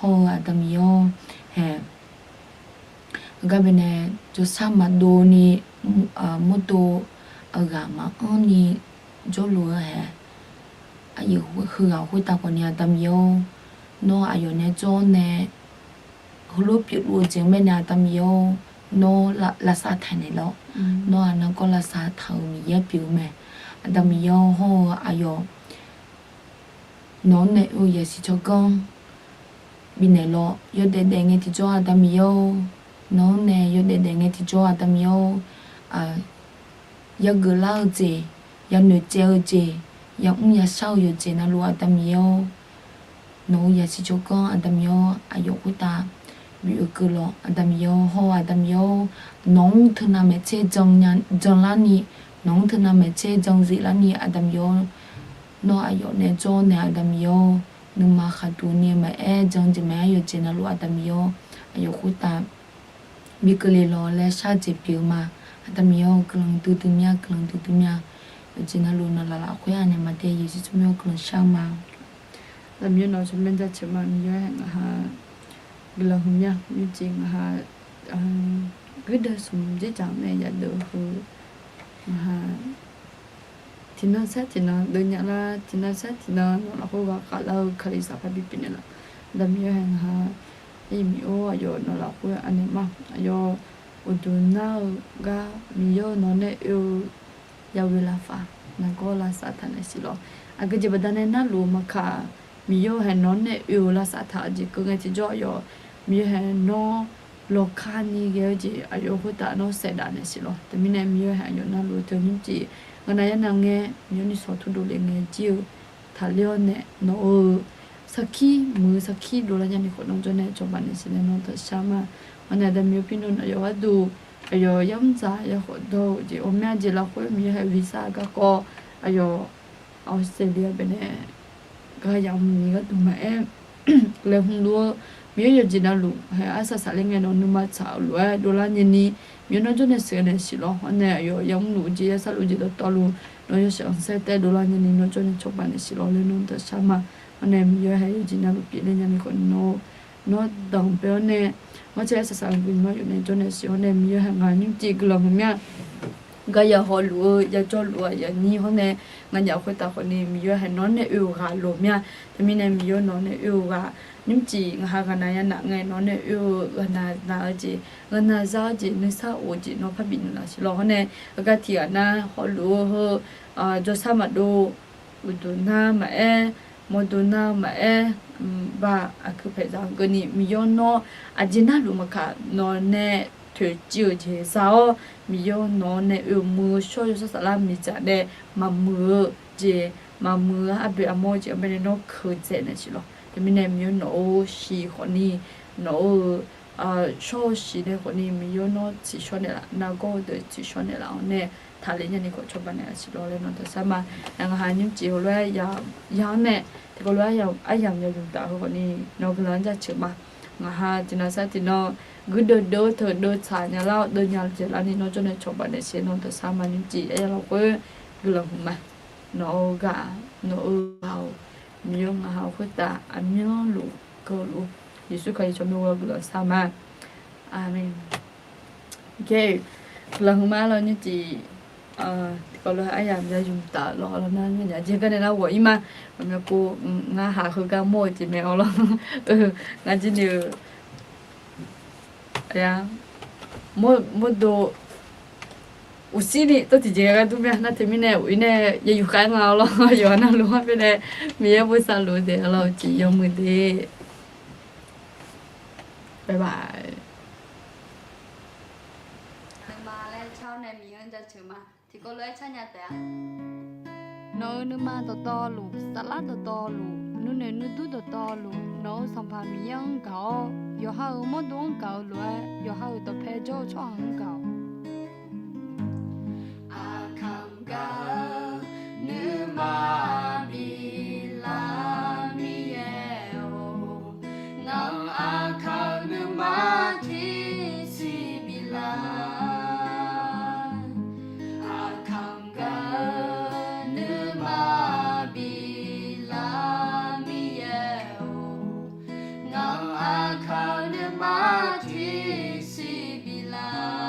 Hawr-eu aqda Miqyaer-awr, haeq, heugar baenae jawrsar maqdov ni, mawrdo aqghaq maqanr ni jawrluf-eu haeq, aqyawf heughaq khoertav khawfni aqda Miqyaer-awr, nawr aqyawf nae jawr nae heulof pyeufluf-eu jeq-anr baenae aqda Miqyaer-awr, nawr lavsav taq naeq lawr. Nawr-aq nargawr lavsav taq-euq Miqyaer pyeuf-eu mae. Aqda Miqyaer-awr, hawr-eu aqyawf nawq-anr nae oe yasiq tsawrganr bifnaeq lawr. Yawdaef daef ngae tiqjawr aqda Miqyaer-awr, nawq-anr nae yawdaef daef ngae tiqjawr aqda Miqyaer-awr, yageuf lar-eu jeq, yanoeq caev-eu jeq, yamr yashar-eu yawqjeq navluf aqda Miqyaer-awr, nawq-euq yasiq tsawrganr aqda Miqyaer-awr, aqyawf khoertav bi oekeuv lawr. Aqda Miqyaer-awr, hawr-eu aqda Miqyaer-awr, nawq-anr teunav maeqtser jan larni, nawq-anr teunav maeqtser jan zif larni aqda Miqyaer-awr, nawr aqyawf nae jawr nae aqda Miqyaer-awr, nuima khaqduq ni maqaer jan jeq maqaer yawqjeq navluf aqda Miqyaer-awr, aqyawf khoertav bi keuvle lawr laer shar-eu jeq pyeuf-eu ma. Aqda Miqyaer-awr, guiqlanq duidui mya, guiqlanq duidui mya. Aqjeq navluf nawq laf lafkhoer anaeq maqdae Yeqsur tsawrmyanr guiqlanq shar ma. Aqmiqyaer nawq-eu tsawrmyanr jaceuq ma. Miqyaer-aer ngaqha guiqlanq huiqmya nymrjeq ngaqha guirdeuv smq dzerdzaq nae yadeuv-eu heu ngaqha tiqnan sar tiqnan deuvnya lar, tiqnan sar tiqnan nawq lafkhoer ghaq khavlar-eu kalizaq parbi pyeufnaeq laf. Aqda Miqyaer-aer ngaqha iqmiq-or aqyawf nawq lafkhoer anaeq ma. Aqyawf uqduq nar-eu gar Miqyaer-or nawq nae oe-eu yawe lafsaf nargawr lavsav taq naeq siq lawr. Aqgeu jeq baqdanae narluf-eu maqkaq, Miqyaer-or haeq nawq nae oe-eu lavsav taq-eu jeq keuv ngae tiqjawr aqyawf Miqyaer haeq nawr lawqkani ghae-eu jeq aqyawf khoertav nawr saevdaf naeq siq lawr. Teumirnae Miqyaer haeq aqyawf navluf-eu teu nymrjeq ngaq nav yar nav ngae Miqyaer nuisawq turdov le ngae jir-eu taqler-awr nae nawq-eu sarkir muiq-eu sarkir dovlar nyani khawf nawr jawrnae cawba naeq siq laer nawr dawqshar ma. Hawr nae Aqda Miqyaer pir nawr aqyawf gharduq aqyawf yamr dzaq ya khawf dawr-eu jeq ghawqmya jeq lafkhoer Miqyaer haeq visa-eu garkawv aqyawf Australia baenae gar yamq ni gharduq maqaer laeqhmq luf-eu Miqyaer yawqjeq navluf haeq arsaq saqler ngae nawq nuima tsaq-eu lof-aer dovlar nyani Miqyaer nawr jawrnae sheuqnaeq siq lawr. Hawr nae aqyawf yamr luf-eu jeq yasar luf jeq dawqtawvluf nawr yawshaef khanqsaer taef dovlar nyani nawr jawrnae cawba naeq siq lawr laer nawr dawqshar ma. Hawr nae Miqyaer haeq yawqjeq navluf pyeufler nyani khawf ni nawr nawr danqbae-awr nae, ngar caer arsaq saqler-eu guiqlanq yawf nae jawrnaeq siq. Hawr nae Miqyaer haeq ngaq nymrjeq guiqlanq huiqmya gar ya hawluf-eu ya jawrluf-eu aqyawf nyir hawr nae nganyaf khoertav khawf ni Miqyaer haeq nawq nae oe-eu ghaq loq mya. Teumirnae Miqyaer nawq nae oe-eu ghaq nymrjeq ngaqha ghaqnav yanav ngae nawq nae oe-eu ghaqnav nav-eu jeq ghaqnav za-eu jeq nuisar of-eu jeq nawr parbi nuilar siq lawr. Hawr nae aqgar tiqghaq nar hawluf-eu heu jawrsar maqdov uqduq nar maqaer, mawrdo nar maqaer, baq aqkuir paeqzaq keuvni Miqyaer nawr aqjeq narluf maqkaq nawq nae toeqciv-euq jeq za-awr Miqyaer nawq nae oe-eu muiq-eu shawr-eu yawshawr saflar miqdzaq nae maqmuiq-eu jeq maqmuiq-eu arboeq armawr-eu jeq-anr baenae nawr keuqdzaeq naeq siq lawr. Teumirnae Miqyaer nawq-eu shiq khawf ni nawq-eu shawr-eu shiq nae khawf ni Miqyaer nawr tsiqshawr naeqlaf nargawr-eu deuq tsiqshawr naeqlaf-awr nae taqler nyani khawf cawba naeq-a siq lawr laer nawr dawqshar ma. Ngaqha nymrjeq heulof-aer ya-anr nae tiqkawv lof-aer aryamq ya zmq taf heu khawf ni nawq-eu guiqlanq-anr jaceuq ma. Ngaqha tiqnan sar tiqnan guirdeuv deuv-eu teu deuv tsaq nya lar-awr deuv nya jeq larni nawr jawrnae cawba naeq siq nawr dawqshar ma. Nymrjeq arya lafkhoer guiqlanq huiq ma. Nawq-eu ghaq nawq-eu ghaq-awq. Miqyaer ngaqha khoertav aqmyanluf keuvluf Yeqsur Kali tsawrmyanr ghoe-awr guiqlanq shar ma. Aqmeq. Guiqlanq huiq ma lawr nymrjeq tiqkawv lof-aer aryamq ya zmq taf lawr lawr nar nganyaf jeq garnae nar ghawq-ir ma. Ghawqmya pov ngar haq heugar mawr-eu jeq mae-awr lawr. Ngar jir ni-eu mawrdo uqsir ni tov tiqjeq ghardur mya nar teumirnae uqir nae ya yufkhav-aer nga-awr lawr yawqha navluf-anr baenae Miqyaer bosav luf-eu daef-a lawr uqcif yawmuiq de. Bye bye. Nuima laer car-awr nae Miqyaer-anr jaceuq ma. Tiqkawv lof-aer car nya taef-a. Nawq-euq nuima dawqtawvluf, saflar dawqtawvluf, nuinoeq nuidur dawqtawvluf, nawq-euq Sanqpaq Miqyaer-anr gaq-awr, yawqha-euq mawrdo-anr gaq-eu lof-aer, yawqha-euq dawqpae jawr-eu tsawrhaq-anr gaq-awq. Aqkaq gaq-eu nuima biflar Miqyaer-or, ngaq-anr aqkaq-eu nuima tiqsiq biflar. Aqkaq gaq-eu nuima biflar Miqyaer-or, ngaq-anr aqkaq-eu nuima tiqsiq biflar.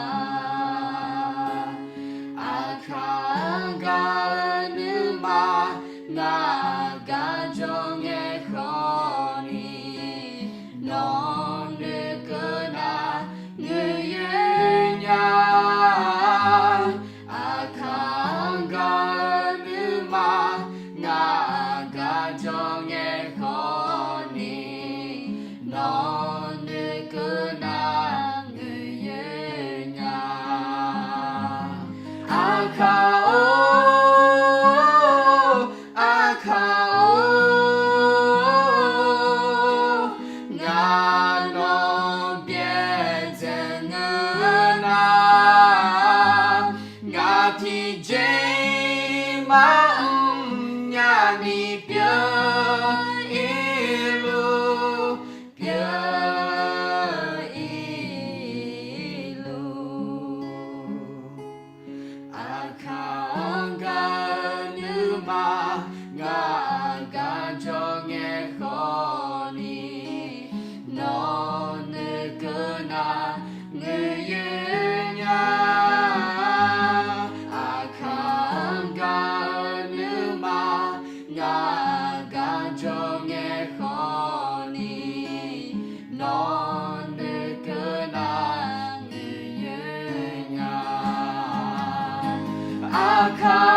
Aqkaq